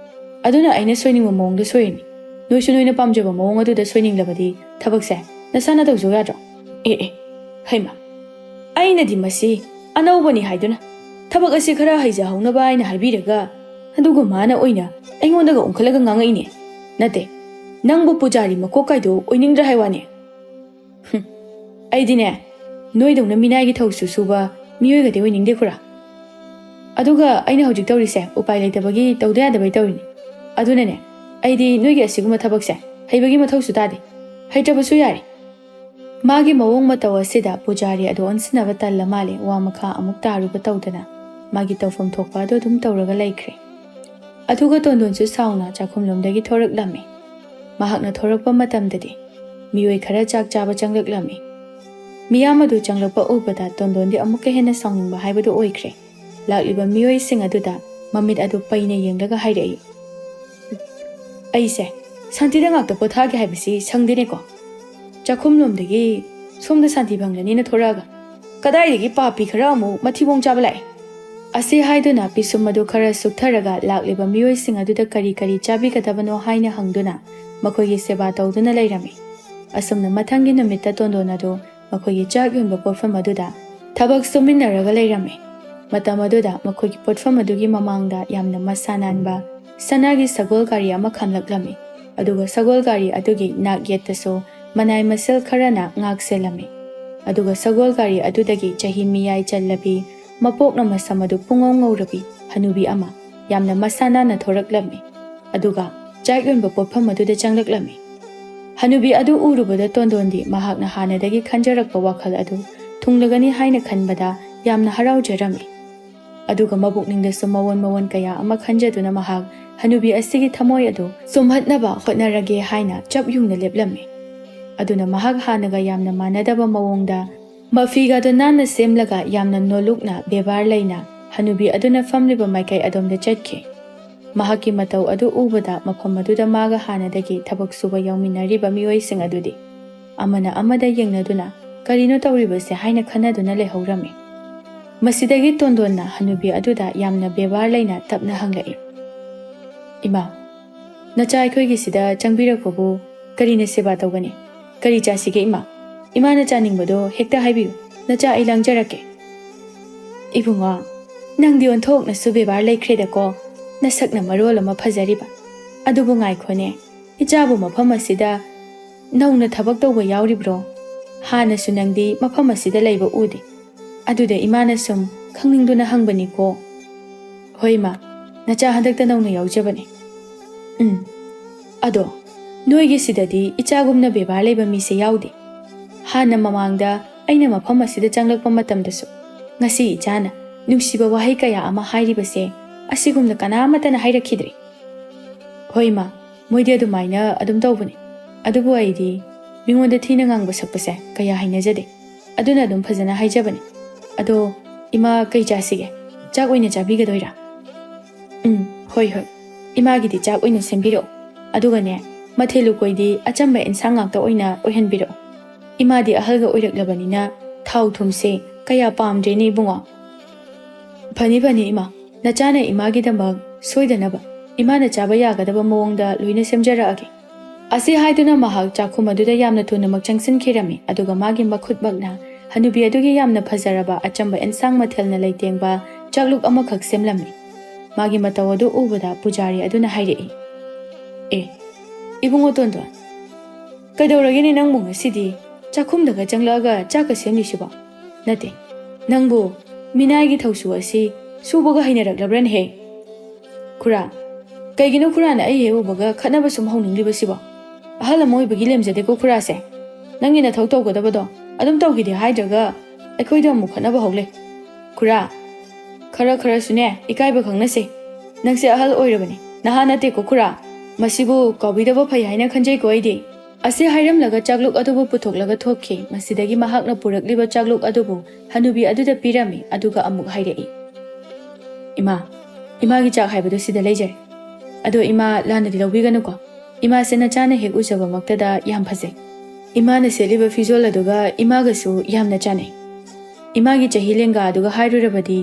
ꯑꯗꯨꯅ ꯑꯩꯅ ꯁꯣꯏꯅꯤꯡꯕ ꯃꯑꯣꯡꯗ ꯁꯣꯏꯔꯤꯅꯤ꯫ ꯅꯣꯏꯁꯨ ꯅꯣꯏꯅ ꯄꯥꯝꯖꯕ ꯃꯑꯣꯡ ꯑꯗꯨꯗ ꯁꯣꯏꯅꯤꯡꯂꯕꯗꯤ ꯊꯕꯛꯁꯦ ꯅꯁꯥꯅ ꯇꯧꯖꯧ ꯌꯥꯗ꯭ꯔꯣ?" "ꯑꯦ ꯑꯦ, ꯍꯩꯃ, ꯑꯩꯅꯗꯤ ꯃꯁꯤ ꯑꯅꯧꯕꯅꯤ ꯍꯥꯏꯗꯨꯅ ꯊꯕꯛ ꯑꯁꯤ ꯈꯔ ꯍꯩꯖꯍꯧꯅꯕ ꯍꯥꯏꯅ ꯍꯥꯏꯕꯤꯔꯒ, ꯑꯗꯨꯒ ꯃꯥꯅ ꯑꯣꯏꯅ ꯑꯩꯉꯣꯟꯗꯒ ꯑꯣꯟꯈꯠꯂꯒ ꯉꯥꯡꯉꯛꯏꯅꯦ꯫ ꯅꯠꯇꯦ, ꯅꯪꯕꯨ ꯄꯨꯖꯥꯔꯤ ꯃꯀꯣꯛ ꯀꯥꯏꯗꯣ ꯑꯣꯏꯅꯤꯡꯗ꯭ꯔꯥ ꯍꯥꯏ ꯋꯥꯅꯦ?" "ꯍꯨꯝ, ꯑꯩꯗꯤꯅꯦ, ꯅꯣꯏꯗꯧꯅ ꯃꯤꯅꯥꯏꯒꯤ ꯊꯧꯁꯨ ꯁꯨꯕ ꯃꯤꯑꯣꯏꯒꯗꯤ ꯑꯣꯏꯅꯤꯡꯗꯦ ꯈꯨꯔꯥ꯫ ꯑꯗꯨꯒ ꯑꯩꯅ ꯍꯧꯖꯤꯛ ꯇꯧꯔꯤꯁꯦ ꯎꯄꯥꯏ ꯂꯩꯇꯕꯒꯤ, ꯇꯧꯗ ꯌꯥꯗꯕꯩ ꯇꯧꯔꯤꯅꯤ꯫ ꯑꯗꯨꯅꯅꯦ, ꯑꯩꯗꯤ ꯅꯣꯏꯒꯤ ꯑꯁꯤꯒꯨꯝꯕ ꯊꯕꯛꯁꯦ ꯍꯩꯕꯒꯤ ꯃꯊꯧꯁꯨ ꯇꯥꯗꯦ꯫ ꯍꯩꯇ꯭ꯔꯕꯁꯨ ꯌꯥꯔꯦ꯫" ꯃꯥꯒꯤ ꯃꯑꯣꯡ ꯃꯇꯧ ꯑꯁꯤꯗ ꯄꯨꯖꯥꯔꯤ ꯑꯗꯨ ꯑꯣꯟꯁꯤꯟꯅꯕ ꯇꯜꯂ ꯃꯥꯜꯂꯦ, ꯋꯥ ꯃꯈꯥ ꯑꯃꯨꯛ ꯇꯥꯔꯨꯕ ꯇꯧꯗꯅ ꯃꯥꯒꯤ ꯇꯧꯐꯝ ꯊꯣꯛꯄ ꯑꯗꯨ ꯑꯗꯨꯝ ꯇꯧꯔꯒ ꯂꯩꯈ꯭ꯔꯦ꯫ ꯑꯗꯨꯒ ꯇꯣꯟꯗꯣꯟꯁꯨ ꯁꯥꯎꯅ ꯆꯥꯛꯈꯨꯝꯂꯣꯝꯗꯒꯤ ꯊꯣꯔꯛꯂꯝꯃꯤ꯫ ꯃꯍꯥꯛꯅ ꯊꯣꯔꯛꯄ ꯃꯇꯝꯗꯗꯤ ꯃꯤꯑꯣꯏ ꯈꯔ ꯆꯥꯛ ꯆꯥꯕ ꯆꯪꯂꯛꯂꯝꯃꯤ꯫ ꯃꯤꯌꯥꯝ ꯑꯗꯨ ꯆꯪꯂꯛꯄ ꯎꯕꯗ ꯇꯣꯟꯗꯣꯟꯗꯤ ꯑꯃꯨꯛꯀ ꯍꯦꯟꯅ ꯁꯥꯎꯅꯤꯡꯕ ꯍꯥꯏꯕꯗꯨ ꯑꯣꯏꯈ꯭ꯔꯦ꯫ ꯂꯥꯛꯂꯤꯕ ꯃꯤꯑꯣꯏꯁꯤꯡ ꯑꯗꯨꯗ ꯃꯃꯤꯠ ꯑꯗꯨ ꯄꯩꯅ ꯌꯦꯡꯂꯒ ꯍꯥꯏꯔꯛꯏ, "ꯑꯩꯁꯦ ꯁꯥꯟꯇꯤꯗ ꯉꯥꯛꯇ ꯄꯣꯊꯥꯒꯦ ꯍꯥꯏꯕꯁꯤ ꯁꯪꯗꯦꯅꯦꯀꯣ꯫ ꯆꯥꯛꯈꯨꯝꯂꯣꯝꯗꯒꯤ ꯁꯣꯝꯗ ꯁꯥꯟꯇꯤ ꯐꯪꯂꯅꯤꯅ ꯊꯣꯔꯛꯑꯒ ꯀꯗꯥꯏꯗꯒꯤ ꯄꯥꯄꯤ ꯈꯔ ꯑꯃꯨꯛ ꯃꯊꯤꯕꯣꯡ ꯆꯥꯕ ꯂꯥꯛꯑꯦ?" ꯑꯁꯤ ꯍꯥꯏꯗꯨꯅ ꯄꯤꯁꯨꯝ ꯑꯗꯨ ꯈꯔ ꯁꯨꯛꯊꯔꯒ ꯂꯥꯛꯂꯤꯕ ꯃꯤꯑꯣꯏꯁꯤꯡ ꯑꯗꯨꯗ ꯀꯔꯤ ꯀꯔꯤ ꯆꯥꯕꯤꯒꯗꯕꯅꯣ ꯍꯥꯏꯅ ꯍꯪꯗꯨꯅ ꯃꯈꯣꯏꯒꯤ ꯁꯦꯕꯥ ꯇꯧꯗꯨꯅ ꯂꯩꯔꯝꯃꯤ꯫ ꯑꯁꯨꯝꯅ ꯃꯊꯪꯒꯤ ꯅꯨꯃꯤꯠꯇ ꯇꯣꯟꯗꯣꯟ ꯑꯗꯨ ꯃꯈꯣꯏꯒꯤ ꯆꯥꯛ ꯌꯣꯟꯕ ꯄꯣꯠꯐꯝ ꯑꯗꯨꯗ ꯊꯕꯛ ꯁꯨꯃꯤꯟꯅꯔꯒ ꯂꯩꯔꯝꯃꯤ꯫ ꯃꯇꯝ ꯑꯗꯨꯗ ꯃꯈꯣꯏꯒꯤ ꯄꯣꯠꯐꯝ ꯑꯗꯨꯒꯤ ꯃꯃꯥꯡꯗ ꯌꯥꯝꯅ ꯃꯁꯥ ꯅꯥꯟꯕ ꯁꯅꯥꯒꯤ ꯁꯒꯣꯜ ꯒꯥꯔꯤ ꯑꯃ ꯈꯥꯝꯂꯛꯂꯝꯃꯤ꯫ ꯑꯗꯨꯒ ꯁꯒꯣꯜ ꯒꯥꯔꯤ ꯑꯗꯨꯒꯤ ꯅꯥꯛ ꯌꯦꯠꯇꯁꯨ ꯃꯅꯥꯏ ꯃꯁꯤꯜ ꯈꯔꯅ ꯉꯥꯛ ꯁꯦꯜꯂꯝꯃꯤ꯫ ꯑꯗꯨꯒ ꯁꯒꯣꯜ ꯒꯥꯔꯤ ꯑꯗꯨꯗꯒꯤ ꯆꯍꯤ ꯃꯤꯌꯥꯏ ꯆꯜꯂꯕꯤ, ꯃꯄꯣꯛꯅ ꯃꯁꯝ ꯑꯗꯨ ꯄꯨꯡꯉꯧ ꯉꯧꯔꯕꯤ ꯍꯅꯨꯕꯤ ꯑꯃ ꯌꯥꯝꯅ ꯃꯁꯥ ꯅꯥꯟꯅ ꯊꯣꯔꯛꯂꯝꯃꯤ꯫ ꯑꯗꯨꯒ ꯆꯥꯛ ꯌꯣꯟꯕ ꯄꯣꯠꯐꯝ ꯑꯗꯨꯗ ꯆꯪꯂꯛꯂꯝꯃꯤ꯫ ꯍꯅꯨꯕꯤ ꯑꯗꯨ ꯎꯔꯨꯕꯗ ꯇꯣꯟꯗꯣꯟꯗꯤ ꯃꯍꯥꯛꯅ ꯍꯥꯟꯅꯗꯒꯤ ꯈꯟꯖꯔꯛꯄ ꯋꯥꯈꯜ ꯑꯗꯨ ꯊꯨꯡꯂꯒꯅꯤ ꯍꯥꯏꯅ ꯈꯟꯕꯗ ꯌꯥꯝꯅ ꯍꯔꯥꯎꯖꯔꯝꯃꯤ꯫ ꯑꯗꯨꯒ ꯃꯕꯨꯛꯅꯤꯡꯗꯁꯨ ꯃꯑꯣꯟ ꯃꯑꯣꯟ ꯀꯌꯥ ꯑꯃ ꯈꯟꯖꯗꯨꯅ ꯃꯍꯥꯛ ꯍꯅꯨꯕꯤ ꯑꯁꯤꯒꯤ ꯊꯃꯣꯏ ꯑꯗꯨ ꯁꯨꯝꯍꯠꯅꯕ ꯍꯣꯠꯅꯔꯒꯦ ꯍꯥꯏꯅ ꯆꯞ ꯌꯨꯡꯅ ꯂꯦꯞꯂꯝꯃꯤ꯫ ꯑꯗꯨꯅ ꯃꯍꯥꯛ ꯍꯥꯟꯅꯒ ꯌꯥꯝꯅ ꯃꯥꯟꯅꯗꯕ ꯃꯑꯣꯡꯗ ꯃꯐꯤꯒꯗꯣ ꯅꯥꯟꯅ ꯁꯦꯝꯂꯒ ꯌꯥꯝꯅ ꯅꯣꯂꯨꯛꯅ ꯕꯦꯕꯥꯔ ꯂꯩꯅ ꯍꯅꯨꯕꯤ ꯑꯗꯨꯅ ꯐꯝꯂꯤꯕ ꯃꯥꯏꯀꯩ ꯑꯗꯣꯝꯗ ꯆꯠꯈꯤ꯫ ꯃꯍꯥꯛꯀꯤ ꯃꯇꯧ ꯑꯗꯨ ꯎꯕꯗ ꯃꯐꯝ ꯑꯗꯨꯗ ꯃꯥꯒ ꯍꯥꯟꯅꯗꯒꯤ ꯊꯕꯛ ꯁꯨꯕ ꯌꯥꯎꯃꯤꯟꯅꯔꯤꯕ ꯃꯤꯑꯣꯏꯁꯤꯡ ꯑꯗꯨꯗꯤ ꯑꯃꯅ ꯑꯃꯗ ꯌꯦꯡꯅꯗꯨꯅ "ꯀꯔꯤꯅꯣ ꯇꯧꯔꯤꯕꯁꯦ?" ꯍꯥꯏꯅ ꯈꯟꯅꯗꯨꯅ ꯂꯩꯍꯧꯔꯝꯃꯤ꯫ ꯃꯁꯤꯗꯒꯤ ꯇꯣꯟꯗꯣꯟꯅ ꯍꯅꯨꯕꯤ ꯑꯗꯨꯗ ꯌꯥꯝꯅ ꯕꯦꯕꯥꯔ ꯂꯩꯅ ꯇꯞꯅ ꯍꯪꯂꯛꯏ, "ꯏꯃꯥ, ꯅꯆꯥ ꯑꯩꯈꯣꯏꯒꯤꯁꯤꯗ ꯆꯪꯕꯤꯔꯛꯄꯕꯨ ꯀꯔꯤꯅ ꯁꯦꯕꯥ ꯇꯧꯒꯅꯤ? ꯀꯔꯤ ꯆꯥꯁꯤꯒꯦ ꯏꯃꯥ? ꯏꯃꯥꯅ ꯆꯥꯅꯤꯡꯕꯗꯣ ꯍꯦꯛꯇ ꯍꯥꯏꯕꯤꯌꯨ, ꯅꯆꯥ ꯑꯩ ꯂꯥꯡꯖꯔꯛꯀꯦ꯫" "ꯏꯕꯨꯡꯉꯣ, ꯅꯪꯗꯤ ꯑꯣꯟꯊꯣꯛꯅꯁꯨ ꯕꯦꯕꯥꯔ ꯂꯩꯈ꯭ꯔꯦꯗꯀꯣ, ꯅꯁꯛꯅ ꯃꯔꯣꯜ ꯑꯃ ꯐꯖꯔꯤꯕ꯫ ꯑꯗꯨꯕꯨ ꯉꯥꯏꯈꯣꯅꯦ, ꯏꯆꯥꯕꯨ ꯃꯐꯝ ꯑꯁꯤꯗ ꯅꯧꯅ ꯊꯕꯛ ꯇꯧꯕ ꯌꯥꯎꯔꯤꯕ꯭ꯔꯣ? ꯍꯥꯟꯅꯁꯨ ꯅꯪꯗꯤ ꯃꯐꯝ ꯑꯁꯤꯗ ꯂꯩꯕ ꯎꯗꯦ꯫ ꯑꯗꯨꯗ ꯏꯃꯥꯅ ꯁꯨꯝ ꯈꯪꯅꯤꯡꯗꯨꯅ ꯍꯪꯕꯅꯤꯀꯣ꯫" "ꯍꯣꯏ ꯏꯃꯥ, ꯅꯆꯥ ꯍꯟꯗꯛꯇ ꯅꯧꯅ ꯌꯥꯎꯖꯕꯅꯦ꯫" "ꯎꯝ, ꯑꯗꯣ ꯅꯣꯏꯒꯤ ꯁꯤꯗꯗꯤ ꯏꯆꯥꯒꯨꯝꯅ ꯕꯦꯕꯥꯔ ꯂꯩꯕ ꯃꯤꯁꯦ ꯌꯥꯎꯗꯦ꯫ ꯍꯥꯟꯅ ꯃꯃꯥꯡꯗ ꯑꯩꯅ ꯃꯐꯝ ꯑꯁꯤꯗ ꯆꯪꯂꯛꯄ ꯃꯇꯝꯗꯁꯨ ꯉꯁꯤ ꯏꯆꯥꯅ ꯅꯨꯡꯁꯤꯕ ꯋꯥꯍꯩ ꯀꯌꯥ ꯑꯃ ꯍꯥꯏꯔꯤꯕꯁꯦ ꯑꯁꯤꯒꯨꯝꯅ ꯀꯅꯥꯃꯠꯇꯅ ꯍꯥꯏꯔꯛꯈꯤꯗ꯭ꯔꯦ꯫" "ꯍꯣꯏ ꯏꯃꯥ, ꯃꯣꯏꯗꯤ ꯑꯗꯨꯃꯥꯏꯅ ꯑꯗꯨꯝ ꯇꯧꯕꯅꯦ꯫ ꯑꯗꯨꯕꯨ ꯑꯩꯗꯤ ꯃꯤꯉꯣꯟꯗ ꯊꯤꯅ ꯉꯥꯡꯕ ꯁꯛꯄꯁꯦ ꯀꯌꯥ ꯍꯩꯅꯖꯗꯦ꯫ ꯑꯗꯨꯅ ꯑꯗꯨꯝ ꯐꯖꯅ ꯍꯥꯏꯖꯕꯅꯦ꯫ ꯑꯗꯣ ꯏꯃꯥ, ꯀꯩ ꯆꯥꯁꯤꯒꯦ? ꯆꯥꯛ ꯑꯣꯏꯅ ꯆꯥꯕꯤꯒꯗꯣꯏꯔꯥ?" "ꯎꯝ, ꯍꯣꯏ ꯍꯣꯏ, ꯏꯃꯥꯒꯤꯗꯤ ꯆꯥꯛ ꯑꯣꯏꯅ ꯁꯦꯝꯕꯤꯔꯛꯑꯣ꯫ ꯑꯗꯨꯒꯅꯦ, ꯃꯊꯦꯜ ꯂꯨꯀꯣꯏꯗꯤ ꯑꯆꯝꯕ ꯑꯦꯟꯁꯥꯡ ꯉꯥꯛꯇ ꯑꯣꯏꯅ ꯑꯣꯏꯍꯟꯕꯤꯔꯛꯑꯣ꯫ ꯏꯃꯥꯗꯤ ꯑꯍꯜꯒ ꯑꯣꯏꯔꯛꯂꯕꯅꯤꯅ ꯊꯥꯎ ꯊꯨꯝꯁꯦ ꯀꯌꯥ ꯄꯥꯝꯗ꯭ꯔꯦꯅꯦ ꯏꯕꯨꯡꯉꯣ꯫" "ꯐꯅꯤ ꯐꯅꯤ ꯏꯃꯥ, ꯅꯆꯥꯅ ꯏꯃꯥꯒꯤꯗꯃꯛ ꯁꯣꯏꯗꯅꯕ ꯏꯃꯥꯅ ꯆꯥꯕ ꯌꯥꯒꯗꯕ ꯃꯑꯣꯡꯗ ꯂꯣꯏꯅ ꯁꯦꯝꯖꯔꯛꯑꯒꯦ꯫" ꯑꯁꯤ ꯍꯥꯏꯗꯨꯅ ꯃꯍꯥꯛ ꯆꯥꯛꯈꯨꯝ ꯑꯗꯨꯗ ꯌꯥꯝꯅ ꯊꯨꯅꯃꯛ ꯆꯪꯁꯤꯟꯈꯤꯔꯝꯃꯤ, ꯑꯗꯨꯒ ꯃꯥꯒꯤ ꯃꯈꯨꯠꯃꯛꯅ ꯍꯅꯨꯕꯤ ꯑꯗꯨꯒꯤ ꯌꯥꯝꯅ ꯐꯖꯔꯕ ꯑꯆꯝꯕ ꯑꯦꯟꯁꯥꯡ ꯃꯊꯦꯜꯅ ꯂꯩꯇꯦꯡꯕ ꯆꯥꯛꯂꯨꯛ ꯑꯃꯈꯛ ꯁꯦꯝꯂꯝꯃꯤ꯫ ꯃꯥꯒꯤ ꯃꯇꯧ ꯑꯗꯨ ꯎꯕꯗ ꯄꯨꯖꯥꯔꯤ ꯑꯗꯨꯅ ꯍꯥꯏꯔꯛꯏ, "ꯑꯦ, ꯏꯕꯨꯡꯉꯣ ꯇꯣꯟꯗꯣꯟ, ꯀꯩꯗꯧꯔꯒꯦꯅꯦ ꯅꯪꯕꯨ ꯉꯁꯤꯗꯤ? ꯆꯥꯛꯈꯨꯝꯗꯒ ꯆꯪꯂꯛꯑꯒ ꯆꯥꯛꯀ ꯁꯦꯝꯂꯤꯁꯤꯕꯣ? ꯅꯠꯇꯦ, ꯅꯪꯕꯨ ꯃꯤꯅꯥꯏꯒꯤ ꯊꯧꯁꯨ ꯑꯁꯤ ꯁꯨꯕꯒ ꯍꯩꯅꯔꯛꯂꯕ꯭ꯔꯅꯦꯍꯦ?" "ꯈꯨꯔꯥ, ꯀꯩꯒꯤꯅꯣ ꯈꯨꯔꯥꯅ ꯑꯩ ꯍꯦꯛ ꯎꯕꯒ ꯈꯠꯅꯕ ꯁꯨꯝ ꯍꯧꯅꯤꯡꯂꯤꯕꯁꯤꯕꯣ? ꯑꯍꯜ ꯑꯃ ꯑꯣꯏꯕꯒꯤ ꯂꯦꯝꯖꯗꯦꯀꯣ ꯈꯨꯔꯥꯁꯦ꯫ ꯅꯪꯒꯤ ꯅꯊꯧ ꯇꯧꯒꯗꯕꯗꯣ ꯑꯗꯨꯝ ꯇꯧꯈꯤꯗꯦ ꯍꯥꯏꯗ꯭ꯔꯒ ꯑꯩꯈꯣꯏꯗ ꯑꯃꯨꯛ ꯈꯠꯅꯕ ꯍꯧ ꯂꯩ꯫ ꯈꯨꯔꯥ, ꯈꯔ ꯈꯔꯁꯨꯅꯦ, ꯏꯀꯥꯏꯕ ꯈꯪꯅꯁꯦ꯫ ꯅꯪꯁꯦ ꯑꯍꯜ ꯑꯣꯏꯔꯕꯅꯤ, ꯅꯍꯥ ꯅꯠꯇꯦꯀꯣ ꯈꯨꯔꯥ꯫ ꯃꯁꯤꯕꯨ ꯀꯥꯎꯕꯤꯗꯕ ꯐꯩ ꯍꯥꯏꯅ ꯈꯟꯖꯩꯀꯣ ꯑꯩꯗꯤ꯫ ꯑꯁꯤ ꯍꯥꯏꯔꯝꯂꯒ ꯆꯥꯛꯂꯨꯛ ꯑꯗꯨꯕꯨ ꯄꯨꯊꯣꯛꯂꯒ ꯊꯣꯛꯈꯤ꯫ ꯃꯁꯤꯗꯒꯤ ꯃꯍꯥꯛꯅ ꯄꯨꯔꯛꯂꯤꯕ ꯆꯥꯛꯂꯨꯛ ꯑꯗꯨꯕꯨ ꯍꯅꯨꯕꯤ ꯑꯗꯨꯗ ꯄꯤꯔꯝꯃꯤ, ꯑꯗꯨꯒ ꯑꯃꯨꯛ ꯍꯥꯏꯔꯛꯏ, "ꯏꯃꯥ, ꯏꯃꯥꯒꯤ ꯆꯥꯛ ꯍꯥꯏꯕꯗꯨ ꯁꯤꯗ ꯂꯩꯖꯔꯦ꯫ ꯑꯗꯣ ꯏꯃꯥ, ꯂꯥꯟꯅꯗꯤ ꯂꯧꯕꯤꯒꯅꯨꯀꯣ꯫ ꯏꯃꯥꯁꯦ ꯅꯆꯥꯅ ꯍꯦꯛ ꯎꯖꯕꯃꯛꯇꯗ ꯌꯥꯝ ꯐꯖꯩ꯫ ꯏꯃꯥꯅ ꯁꯦꯠꯂꯤꯕ ꯐꯤꯖꯣꯜ ꯑꯗꯨꯒ ꯏꯃꯥꯒꯁꯨ ꯌꯥꯝꯅ ꯆꯥꯟꯅꯩ꯫ ꯏꯃꯥꯒꯤ ꯆꯍꯤ ꯂꯦꯡꯒꯥ ꯑꯗꯨꯒ ꯍꯥꯏꯔꯨꯔꯕꯗꯤ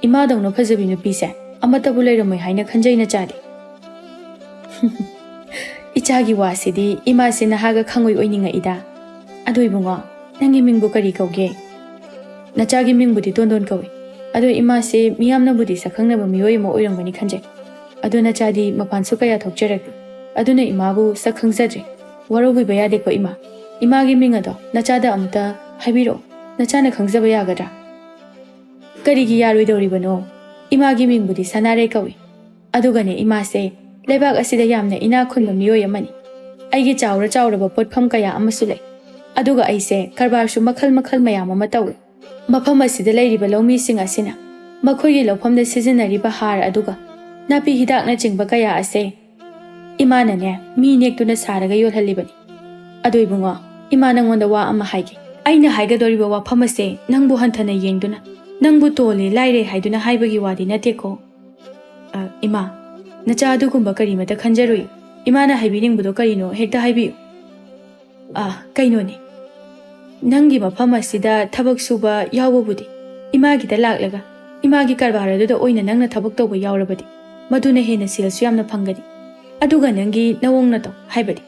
ꯏꯃꯥꯗꯧꯅ ꯐꯖꯕꯤ ꯅꯨꯄꯤꯁꯦ ꯑꯃꯠꯇꯕꯨ ꯂꯩꯔꯝꯃꯣꯏ ꯍꯥꯏꯅ ꯈꯟꯖꯩ ꯅꯆꯥꯗꯤ꯫" "ꯏꯆꯥꯒꯤ ꯋꯥꯁꯤꯗꯤ ꯏꯃꯥꯁꯦ ꯅꯍꯥꯒ ꯈꯪꯉꯣꯏ ꯑꯣꯏꯅꯤꯡꯉꯛꯏꯗ꯫ ꯑꯗꯣ ꯏꯕꯨꯡꯉꯣ, ꯅꯪꯒꯤ ꯃꯤꯡꯕꯨ ꯀꯔꯤ ꯀꯧꯒꯦ?" "ꯅꯆꯥꯒꯤ ꯃꯤꯡꯕꯨꯗꯤ ꯇꯣꯟꯗꯣꯟ ꯀꯧꯏ꯫ ꯑꯗꯣ ꯏꯃꯥꯁꯦ ꯃꯤꯌꯥꯝꯅꯕꯨꯗꯤ ꯁꯛꯈꯪꯅꯕ ꯃꯤꯑꯣꯏ ꯑꯃ ꯑꯣꯏꯔꯝꯒꯅꯤ ꯈꯟꯖꯩ꯫ ꯑꯗꯣ ꯅꯆꯥꯗꯤ ꯃꯄꯥꯟꯁꯨ ꯀꯌꯥ ꯊꯣꯛꯆꯔꯛꯇꯦ꯫ ꯑꯗꯨꯅ ꯏꯃꯥꯕꯨ ꯁꯛ ꯈꯪꯖꯗ꯭ꯔꯦ꯫ ꯋꯥꯔꯧꯕꯤꯕ ꯌꯥꯗꯦꯀꯣ ꯏꯃꯥ꯫ ꯏꯃꯥꯒꯤ ꯃꯤꯡ ꯑꯗꯣ ꯅꯆꯥꯗ ꯑꯃꯨꯛꯇ ꯍꯥꯏꯕꯤꯔꯛꯑꯣ꯫ ꯅꯆꯥꯅ ꯈꯪꯖꯕ ꯌꯥꯒꯗ꯭ꯔꯥ?" "ꯀꯔꯤꯒꯤ ꯌꯥꯔꯣꯏꯗꯧꯔꯤꯕꯅꯣ? ꯏꯃꯥꯒꯤ ꯃꯤꯡꯕꯨꯗꯤ ꯁꯅꯥꯔꯩ ꯀꯧꯏ꯫ ꯑꯗꯨꯒꯅꯦ, ꯏꯃꯥꯁꯦ ꯂꯩꯕꯥꯛ ꯑꯁꯤꯗ ꯌꯥꯝꯅ ꯏꯅꯥꯛ ꯈꯨꯟꯕ ꯃꯤꯑꯣꯏ ꯑꯃꯅꯤ꯫ ꯑꯩꯒꯤ ꯆꯥꯎꯔ ꯆꯥꯎꯔꯕ ꯄꯣꯠꯐꯝ ꯀꯌꯥ ꯑꯃꯁꯨ ꯂꯩ꯫ ꯑꯗꯨꯒ ꯑꯩꯁꯦ ꯀꯔꯕꯥꯔꯁꯨ ꯃꯈꯜ ꯃꯈꯜ ꯃꯌꯥꯝ ꯑꯃ ꯇꯧꯏ꯫ ꯃꯐꯝ ꯑꯁꯤꯗ ꯂꯩꯔꯤꯕ ꯂꯧꯃꯤꯁꯤꯡ ꯑꯁꯤꯅ ꯃꯈꯣꯏꯒꯤ ꯂꯧꯐꯝꯗ ꯁꯤꯖꯤꯟꯅꯔꯤꯕ ꯍꯥꯔ ꯑꯗꯨꯒ ꯅꯥꯄꯤ ꯍꯤꯗꯥꯛꯅꯆꯤꯡꯕ ꯀꯌꯥ ꯑꯁꯦ ꯏꯃꯥꯅꯅꯦ, ꯃꯤ ꯅꯦꯛꯇꯨꯅ ꯁꯥꯔꯒ ꯌꯣꯜꯍꯜꯂꯤꯕꯅꯤ꯫ ꯑꯗꯣ ꯏꯕꯨꯡꯉꯣ, ꯏꯃꯥ ꯅꯪꯉꯣꯟꯗ ꯋꯥ ꯑꯃ ꯍꯥꯏꯒꯦ꯫ ꯑꯩꯅ ꯍꯥꯏꯒꯗꯧꯔꯤꯕ ꯋꯥꯐꯝ ꯑꯁꯦ ꯅꯪꯕꯨ ꯍꯟꯊꯅ ꯌꯦꯡꯗꯨꯅ, ꯅꯪꯕꯨ ꯇꯣꯜꯂꯦ, ꯂꯥꯏꯔꯦ ꯍꯥꯏꯗꯨꯅ ꯍꯥꯏꯕꯒꯤ ꯋꯥꯗꯤ ꯅꯠꯇꯦꯀꯣ꯫ ꯑ, ꯏꯃꯥ, ꯅꯆꯥ ꯑꯗꯨꯒꯨꯝꯕ ꯀꯔꯤꯃꯇ ꯈꯟꯖꯔꯣꯏ꯫ ꯏꯃꯥꯅ ꯍꯥꯏꯕꯤꯅꯤꯡꯕꯗꯣ ꯀꯔꯤꯅꯣ ꯍꯦꯛꯇ ꯍꯥꯏꯕꯤꯌꯨ꯫ ꯑ, ꯀꯩꯅꯣꯅꯦ, ꯅꯪꯒꯤ ꯃꯐꯝ ꯑꯁꯤꯗ ꯊꯕꯛ ꯁꯨꯕ ꯌꯥꯎꯕꯕꯨꯗꯤ ꯏꯃꯥꯒꯤꯗ ꯂꯥꯛꯂꯒ ꯏꯃꯥꯒꯤ ꯀꯔꯕꯥꯔ ꯑꯗꯨꯗ ꯑꯣꯏꯅ ꯅꯪꯅ ꯊꯕꯛ ꯇꯧꯕ ꯌꯥꯎꯔꯕꯗꯤ ꯃꯗꯨꯅ ꯍꯦꯟꯅ ꯁꯦꯜꯁꯨ ꯌꯥꯝꯅ ꯐꯪꯒꯅꯤ꯫ ꯑꯗꯨꯒ ꯅꯪꯒꯤ ꯅꯋꯣꯡ ꯅꯇꯧ, ꯍꯥꯏꯕꯗꯤ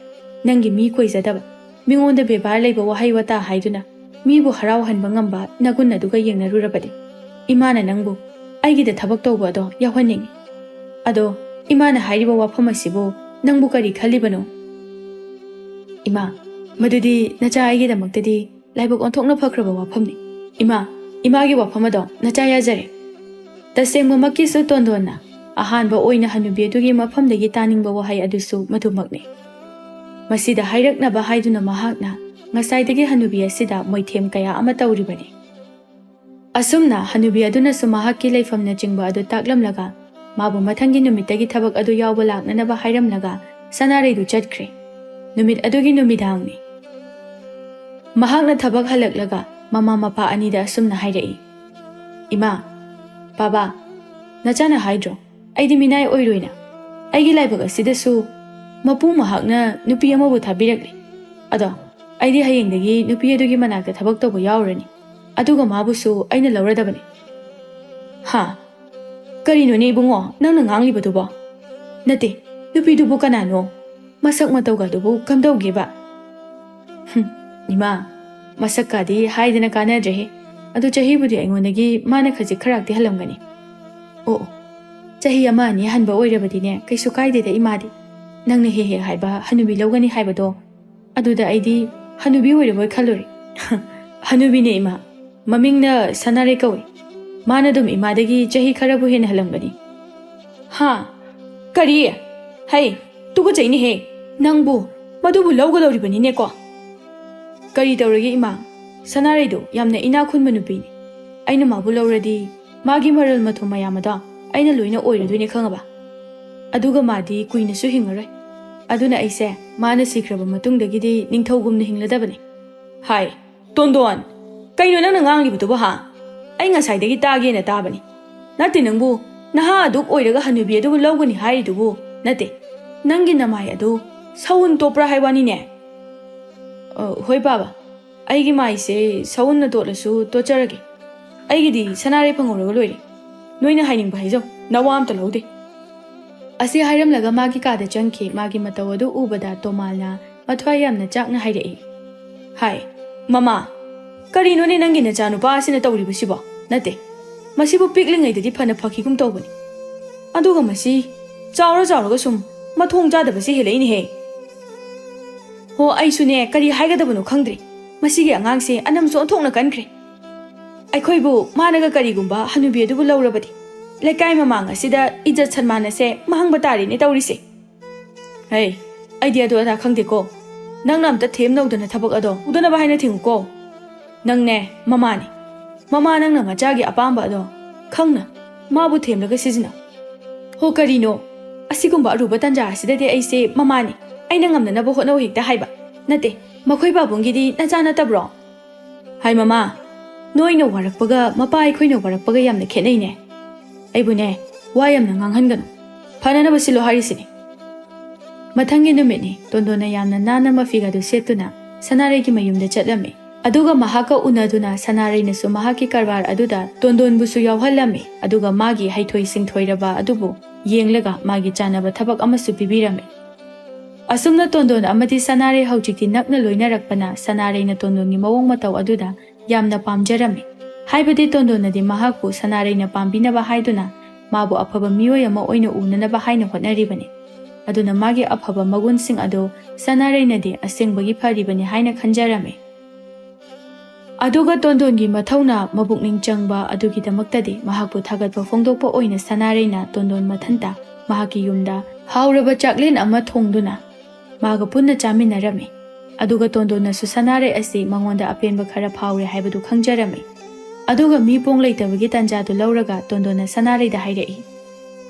ꯅꯪꯒꯤ ꯃꯤ ꯀꯣꯏꯖꯗꯕ, ꯃꯤꯉꯣꯟꯗ ꯕꯦꯕꯥꯔ ꯂꯩꯕ ꯋꯥꯍꯩ ꯋꯥꯇꯥ ꯍꯥꯏꯗꯨꯅ ꯃꯤꯕꯨ ꯍꯔꯥꯎꯍꯟꯕ ꯉꯝꯕ ꯅꯒꯨꯟ ꯑꯗꯨꯒ ꯌꯦꯡꯅꯔꯨꯔꯕꯗꯤ ꯏꯃꯥꯅ ꯅꯪꯕꯨ ꯑꯩꯒꯤꯗ ꯊꯕꯛ ꯇꯧꯕ ꯑꯗꯣ ꯌꯥꯎꯍꯟꯅꯤꯡꯏ꯫ ꯑꯗꯣ ꯏꯃꯥꯅ ꯍꯥꯏꯔꯤꯕ ꯋꯥꯐꯝ ꯑꯁꯤꯕꯨ ꯅꯪꯕꯨ ꯀꯔꯤ ꯈꯜꯂꯤꯕꯅꯣ?" "ꯏꯃꯥ, ꯃꯗꯨꯗꯤ ꯅꯆꯥ ꯑꯩꯒꯤꯗꯃꯛꯇꯗꯤ ꯂꯥꯏꯕꯛ ꯑꯣꯟꯊꯣꯛꯅ ꯐꯈ꯭ꯔꯕ ꯋꯥꯐꯝꯅꯤ꯫ ꯏꯃꯥ, ꯏꯃꯥꯒꯤ ꯋꯥꯐꯝ ꯑꯗꯣ ꯅꯆꯥ ꯌꯥꯖꯔꯦ꯫" ꯇꯁꯦꯡꯕꯃꯛꯀꯤꯁꯨ ꯇꯣꯟꯗꯣꯟꯅ ꯑꯍꯥꯟꯕ ꯑꯣꯏꯅ ꯍꯅꯨꯕꯤ ꯑꯗꯨꯒꯤ ꯃꯐꯝꯗꯒꯤ ꯇꯥꯅꯤꯡꯕ ꯋꯥꯍꯩ ꯑꯗꯨꯁꯨ ꯃꯗꯨꯃꯛꯅꯤ꯫ ꯃꯁꯤꯗ ꯍꯥꯏꯔꯛꯅꯕ ꯍꯥꯏꯗꯨꯅ ꯃꯍꯥꯛꯅ ꯉꯁꯥꯏꯗꯒꯤ ꯍꯅꯨꯕꯤ ꯑꯁꯤꯗ ꯃꯣꯏꯊꯦꯝ ꯀꯌꯥ ꯑꯃ ꯇꯧꯔꯤꯕꯅꯤ꯫ ꯑꯁꯨꯝꯅ ꯍꯅꯨꯕꯤ ꯑꯗꯨꯅꯁꯨ ꯃꯍꯥꯛꯀꯤ ꯂꯩꯐꯝꯅꯆꯤꯡꯕ ꯑꯗꯨ ꯇꯥꯛꯂꯝꯂꯒ ꯃꯥꯕꯨ ꯃꯊꯪꯒꯤ ꯅꯨꯃꯤꯠꯇꯒꯤ ꯊꯕꯛ ꯑꯗꯨ ꯌꯥꯎꯕ ꯂꯥꯛꯅꯅꯕ ꯍꯥꯏꯔꯝꯂꯒ ꯁꯅꯥꯔꯩꯗꯨ ꯆꯠꯈ꯭ꯔꯦ꯫ ꯅꯨꯃꯤꯠ ꯑꯗꯨꯒꯤ ꯅꯨꯃꯤꯗꯥꯡꯅꯤ꯫ ꯃꯍꯥꯛꯅ ꯊꯕꯛ ꯍꯜꯂꯛꯂꯒ ꯃꯃꯥ ꯃꯄꯥ ꯑꯅꯤꯗ ꯑꯁꯨꯝꯅ ꯍꯥꯏꯔꯛꯏ, "ꯏꯃꯥ, ꯕꯥꯕꯥ, ꯅꯆꯥꯅ ꯍꯥꯏꯗ꯭ꯔꯣ ꯑꯩꯗꯤ ꯃꯤꯅꯥꯏ ꯑꯣꯏꯔꯣꯏꯅ? ꯑꯩꯒꯤ ꯂꯥꯏꯕꯛ ꯑꯁꯤꯗꯁꯨ ꯃꯄꯨ ꯃꯍꯥꯛꯅ ꯅꯨꯄꯤ ꯑꯃꯕꯨ ꯊꯥꯕꯤꯔꯛꯂꯦ꯫ ꯑꯗꯣ ꯑꯩꯗꯤ ꯍꯌꯦꯡꯗꯒꯤ ꯅꯨꯄꯤ ꯑꯗꯨꯒꯤ ꯃꯅꯥꯛꯇ ꯊꯕꯛ ꯇꯧꯕ ꯌꯥꯎꯔꯅꯤ, ꯑꯗꯨꯒ ꯃꯥꯕꯨꯁꯨ ꯑꯩꯅ ꯂꯧꯔꯗꯕꯅꯤ꯫" "ꯍꯥ? ꯀꯔꯤꯅꯣꯅꯦ ꯏꯕꯨꯡꯉꯣ ꯅꯪꯅ ꯉꯥꯡꯂꯤꯕꯗꯨꯕꯣ? ꯅꯠꯇꯦ, ꯅꯨꯄꯤꯗꯨꯕꯨ ꯀꯅꯥꯅꯣ? ꯃꯁꯛ ꯃꯇꯧꯒꯗꯨꯕꯨ ꯀꯝꯗꯧꯒꯦꯕ?" "ꯍꯨꯝ, ꯏꯃꯥ, ꯃꯁꯛꯀꯗꯤ ꯍꯥꯏꯗꯅ ꯀꯥꯟꯅꯗ꯭ꯔꯦꯍꯦ꯫ ꯑꯗꯨ ꯆꯍꯤꯕꯨꯗꯤ ꯑꯩꯉꯣꯟꯗꯒꯤ ꯃꯥꯅ ꯈꯖꯤꯛ ꯈꯔꯥꯛꯇꯤ ꯍꯜꯂꯝꯒꯅꯤ꯫" "ꯑꯣ, ꯑꯣ, ꯆꯍꯤ ꯑꯃ ꯑꯅꯤ ꯍꯟꯕ ꯑꯣꯏꯔꯕꯗꯤꯅꯦ, ꯀꯩꯁꯨ ꯀꯥꯏꯗꯦꯗ ꯏꯃꯥꯗꯤ꯫ ꯅꯪꯅ ꯍꯦꯛ ꯍꯦꯛ ꯍꯥꯏꯕ ꯍꯅꯨꯕꯤ ꯂꯧꯒꯅꯤ ꯍꯥꯏꯕꯗꯣ, ꯑꯗꯨꯗ ꯑꯩꯗꯤ ꯍꯅꯨꯕꯤ ꯑꯣꯏꯔꯕꯣꯏ ꯈꯜꯂꯨꯔꯦ꯫" "ꯍꯅꯨꯕꯤꯅꯦ ꯏꯃꯥ, ꯃꯃꯤꯡꯅ ꯁꯅꯥꯔꯩ ꯀꯧꯏ꯫ ꯃꯥꯅ ꯑꯗꯨꯝ ꯏꯃꯥꯗꯒꯤ ꯆꯍꯤ ꯈꯔꯕꯨ ꯍꯦꯟꯅ ꯍꯜꯂꯝꯒꯅꯤ꯫" "ꯍꯥ? ꯀꯔꯤ? ꯍꯩ, ꯇꯨꯀꯠꯆꯩꯅꯦꯍꯦ꯫ ꯅꯪꯕꯨ ꯃꯗꯨꯕꯨ ꯂꯧꯒꯗꯧꯔꯤꯕꯅꯤꯅꯦꯀꯣ꯫" "ꯀꯔꯤ ꯇꯧꯔꯒꯦ ꯏꯃꯥ? ꯁꯅꯥꯔꯩꯗꯨ ꯌꯥꯝꯅ ꯏꯅꯥꯛ ꯈꯨꯟꯕ ꯅꯨꯄꯤꯅꯤ꯫ ꯑꯩꯅ ꯃꯥꯕꯨ ꯂꯧꯔꯗꯤ ꯃꯥꯒꯤ ꯃꯔꯜ ꯃꯊꯨꯝ ꯃꯌꯥꯝ ꯑꯗꯣ ꯑꯩꯅ ꯂꯣꯏꯅ ꯑꯣꯏꯔꯗꯣꯏꯅꯦ ꯈꯪꯉꯕ? ꯑꯗꯨꯒ ꯃꯥꯗꯤ ꯀꯨꯏꯅꯁꯨ ꯍꯤꯡꯉꯔꯣꯏ꯫ ꯑꯗꯨꯅ ꯑꯩꯁꯦ ꯃꯥꯅ ꯁꯤꯈ꯭ꯔꯕ ꯃꯇꯨꯡꯗꯒꯤꯗꯤ ꯅꯤꯡꯊꯧꯒꯨꯝꯅ ꯍꯤꯡꯂꯗꯕꯅꯤ꯫" "ꯍꯥꯏ, ꯇꯣꯟꯗꯣꯟ, ꯀꯩꯅꯣ ꯅꯪꯅ ꯉꯥꯡꯂꯤꯕꯗꯨꯕꯣ ꯍꯥ? ꯑꯩ ꯉꯁꯥꯏꯗꯒꯤ ꯇꯥꯒꯦꯅ ꯇꯥꯕꯅꯤ꯫ ꯅꯠꯇꯦ ꯅꯪꯕꯨ, ꯅꯍꯥ ꯑꯗꯨꯛ ꯑꯣꯏꯔꯒ ꯍꯅꯨꯕꯤ ꯑꯗꯨꯕꯨ ꯂꯧꯒꯅꯤ ꯍꯥꯏꯔꯤꯗꯨꯕꯨ ꯅꯠꯇꯦ꯫ ꯅꯪꯒꯤ ꯅꯃꯥꯏ ꯑꯗꯨ ꯁꯎꯟ ꯇꯣꯞꯄ꯭ꯔꯥ ꯍꯥꯏ ꯋꯥꯅꯤꯅꯦ꯫" "ꯑ, ꯍꯣꯏ ꯄꯥꯕ, ꯑꯩꯒꯤ ꯃꯥꯏꯁꯦ ꯁꯎꯟꯅ ꯇꯣꯠꯂꯁꯨ ꯇꯣꯠꯆꯔꯒꯦ꯫ ꯑꯩꯒꯤꯗꯤ ꯁꯅꯥꯔꯩ ꯐꯪꯍꯧꯔꯒ ꯂꯣꯏꯔꯦ꯫ ꯅꯣꯏꯅ ꯍꯥꯏꯅꯤꯡꯕ ꯍꯥꯏꯖꯧ, ꯅꯋꯥ ꯑꯝꯇ ꯂꯧꯗꯦ꯫" ꯑꯁꯤ ꯍꯥꯏꯔꯝꯂꯒ ꯃꯥꯒꯤ ꯀꯥꯗ ꯆꯪꯈꯤ꯫ ꯃꯥꯒꯤ ꯃꯇꯧ ꯑꯗꯨ ꯎꯕꯗ ꯇꯣꯃꯥꯜꯅ ꯃꯊ꯭ꯋꯥꯏ ꯌꯥꯝꯅ ꯆꯥꯛꯅ ꯍꯥꯏꯔꯛꯏ, "ꯍꯥꯏ, ꯃꯃꯥ, ꯀꯔꯤꯅꯣꯅꯦ ꯅꯪꯒꯤ ꯅꯆꯥꯅꯨꯄꯥ ꯑꯁꯤꯅ ꯇꯧꯔꯤꯕꯁꯤꯕꯣ? ꯅꯠꯇꯦ, ꯃꯁꯤꯕꯨ ꯄꯤꯛꯂꯤꯉꯩꯗꯗꯤ ꯐꯅ ꯐꯈꯤꯒꯨꯝ ꯇꯧꯕꯅꯤ, ꯑꯗꯨꯒ ꯃꯁꯤ ꯆꯥꯎꯔ ꯆꯥꯎꯔꯒ ꯁꯨꯝ ꯃꯊꯣꯡ ꯆꯥꯗꯕꯁꯤ ꯍꯦꯜꯂꯛꯏꯅꯦꯍꯦ꯫ ꯍꯣ, ꯑꯩꯁꯨꯅꯦ ꯀꯔꯤ ꯍꯥꯏꯒꯗꯕꯅꯣ ꯈꯪꯗ꯭ꯔꯦ꯫ ꯃꯁꯤꯒꯤ ꯑꯉꯥꯡꯁꯦ ꯑꯅꯝꯁꯨ ꯑꯣꯟꯊꯣꯛꯅ ꯀꯟꯈ꯭ꯔꯦ꯫ ꯑꯩꯈꯣꯏꯕꯨ ꯃꯥꯅꯒ ꯀꯔꯤꯒꯨꯝꯕ ꯍꯅꯨꯕꯤ ꯑꯗꯨꯕꯨ ꯂꯧꯔꯕꯗꯤ ꯂꯩꯀꯥꯏ ꯃꯃꯥꯡ ꯑꯁꯤꯗ ꯏꯖꯠ ꯁꯟꯃꯥꯟ ꯑꯁꯦ ꯃꯥꯡꯕ ꯇꯥꯔꯦꯅꯦ ꯇꯧꯔꯤꯁꯦ꯫" "ꯍꯩ, ꯑꯩꯗꯤ ꯑꯗꯨ ꯑꯗꯥ ꯈꯪꯗꯦꯀꯣ꯫ ꯅꯪꯅ ꯑꯝꯇ ꯊꯦꯝꯅꯧꯗꯅ ꯊꯕꯛ ꯑꯗꯣ ꯎꯗꯅꯕ ꯍꯥꯏꯅ ꯊꯤꯡꯉꯨꯀꯣ꯫ ꯅꯪꯅꯦ ꯃꯃꯥꯅꯤ, ꯃꯃꯥ, ꯅꯪꯅ ꯃꯆꯥꯒꯤ ꯑꯄꯥꯝꯕ ꯑꯗꯣ ꯈꯪꯅ ꯃꯥꯕꯨ ꯊꯦꯝꯂꯒ ꯁꯤꯖꯤꯟꯅꯧ꯫ ꯍꯣ, ꯀꯔꯤꯅꯣ? ꯑꯁꯤꯒꯨꯝꯕ ꯑꯔꯨꯕ ꯇꯥꯟꯖꯥ ꯑꯁꯤꯗꯗꯤ ꯑꯩꯁꯦ ꯃꯃꯥꯅꯤ, ꯑꯩꯅ ꯉꯝꯅꯅꯕ ꯍꯣꯠꯅꯧ ꯍꯦꯛꯇ ꯍꯥꯏꯕ ꯅꯠꯇꯦ꯫ ꯃꯈꯣꯏ ꯄꯥꯕꯨꯡꯒꯤꯗꯤ ꯅꯆꯥ ꯅꯠꯇꯕ꯭ꯔꯣ? ꯍꯥꯏ ꯃꯃꯥ, ꯅꯣꯏꯅ ꯋꯥꯔꯛꯄꯒ ꯃꯄꯥ ꯑꯩꯈꯣꯏꯅ ꯋꯥꯔꯛꯄꯒ ꯌꯥꯝꯅ ꯈꯦꯠꯅꯩꯅꯦ꯫ ꯑꯩꯕꯨꯅꯦ, ꯋꯥ ꯌꯥꯝꯅ ꯉꯥꯡꯍꯟꯒꯅꯨ꯫ ꯐꯅꯅꯕ ꯁꯤꯜꯂꯣ ꯍꯥꯏꯔꯤꯁꯤꯅꯤ꯫ ꯃꯊꯪꯒꯤ ꯅꯨꯃꯤꯠꯅꯤ, ꯇꯣꯟꯗꯣꯟꯅ ꯌꯥꯝꯅ ꯅꯥꯟꯅ ꯃꯐꯤꯒꯗꯨ ꯁꯦꯠꯇꯨꯅ ꯁꯅꯥꯔꯩꯒꯤ ꯃꯌꯨꯝꯗ ꯆꯠꯂꯝꯃꯤ꯫ ꯑꯗꯨꯒ ꯃꯍꯥꯛꯀ ꯎꯅꯗꯨꯅ ꯁꯅꯥꯔꯩꯅꯁꯨ ꯃꯍꯥꯛꯀꯤ ꯀꯔꯕꯥꯔ ꯑꯗꯨꯗ ꯇꯣꯟꯗꯣꯟꯕꯨꯁꯨ ꯌꯥꯎꯍꯜꯂꯝꯃꯤ꯫ ꯑꯗꯨꯒ ꯃꯥꯒꯤ ꯍꯩꯊꯣꯏ ꯁꯤꯡꯊꯣꯏꯔꯕ ꯑꯗꯨꯕꯨ ꯌꯦꯡꯂꯒ ꯃꯥꯒꯤ ꯆꯥꯅꯕ ꯊꯕꯛ ꯑꯃꯁꯨ ꯄꯤꯕꯤꯔꯝꯃꯤ꯫ ꯑꯁꯨꯝꯅ ꯇꯣꯟꯗꯣꯟ ꯑꯃꯗꯤ ꯁꯅꯥꯔꯩ ꯍꯧꯖꯤꯛꯇꯤ ꯅꯛꯅ ꯂꯣꯏꯅꯔꯛꯄꯅ ꯁꯅꯥꯔꯩꯅ ꯇꯣꯟꯗꯣꯟꯒꯤ ꯃꯑꯣꯡ ꯃꯇꯧ ꯑꯗꯨꯗ ꯌꯥꯝꯅ ꯄꯥꯝꯖꯔꯝꯃꯤ꯫ ꯍꯥꯏꯕꯗꯤ ꯇꯣꯟꯗꯣꯟꯅꯗꯤ ꯃꯍꯥꯛꯄꯨ ꯁꯅꯥꯔꯩꯅ ꯄꯥꯝꯕꯤꯅꯕ ꯍꯥꯏꯗꯨꯅ ꯃꯥꯕꯨ ꯑꯐꯕ ꯃꯤꯑꯣꯏ ꯑꯃ ꯑꯣꯏꯅ ꯎꯅꯅꯕ ꯍꯥꯏꯅ ꯍꯣꯠꯅꯔꯤꯕꯅꯤ꯫ ꯑꯗꯨꯅ ꯃꯥꯒꯤ ꯑꯐꯕ ꯃꯒꯨꯟꯁꯤꯡ ꯑꯗꯨ ꯁꯅꯥꯔꯩꯅꯗꯤ ꯑꯁꯦꯡꯕꯒꯤ ꯐꯔꯤꯕꯅꯤ ꯍꯥꯏꯅ ꯈꯟꯖꯔꯝꯃꯤ꯫ ꯑꯗꯨꯒ ꯇꯣꯟꯗꯣꯟꯒꯤ ꯃꯊꯧꯅꯥ ꯃꯕꯨꯛꯅꯤꯡ ꯆꯪꯕ ꯑꯗꯨꯒꯤꯗꯃꯛꯇꯗꯤ ꯃꯍꯥꯛꯄꯨ ꯊꯥꯒꯠꯄ ꯐꯣꯡꯗꯣꯛꯄ ꯑꯣꯏꯅ ꯁꯅꯥꯔꯩꯅ ꯇꯣꯟꯗꯣꯟ ꯃꯊꯟꯇ ꯃꯍꯥꯛꯀꯤ ꯌꯨꯝꯗ ꯍꯥꯎꯔꯕ ꯆꯥꯛꯂꯦꯟ ꯑꯃ ꯊꯣꯡꯗꯨꯅ ꯃꯥꯒ ꯄꯨꯟꯅ ꯆꯥꯃꯤꯟꯅꯔꯝꯃꯤ꯫ ꯑꯗꯨꯒ ꯇꯣꯟꯗꯣꯟꯅꯁꯨ ꯁꯅꯥꯔꯩ ꯑꯁꯤ ꯃꯉꯣꯟꯗ ꯑꯄꯦꯟꯕ ꯈꯔ ꯐꯥꯎꯔꯦ ꯍꯥꯏꯕꯗꯨ ꯈꯪꯖꯔꯝꯃꯤ꯫ ꯑꯗꯨꯒ ꯃꯤ ꯄꯣꯡ ꯂꯩꯇꯕꯒꯤ ꯇꯥꯟꯖꯥꯗꯨ ꯂꯧꯔꯒ ꯇꯣꯟꯗꯣꯟꯅ ꯁꯅꯥꯔꯩꯗ ꯍꯥꯏꯔꯛꯏ,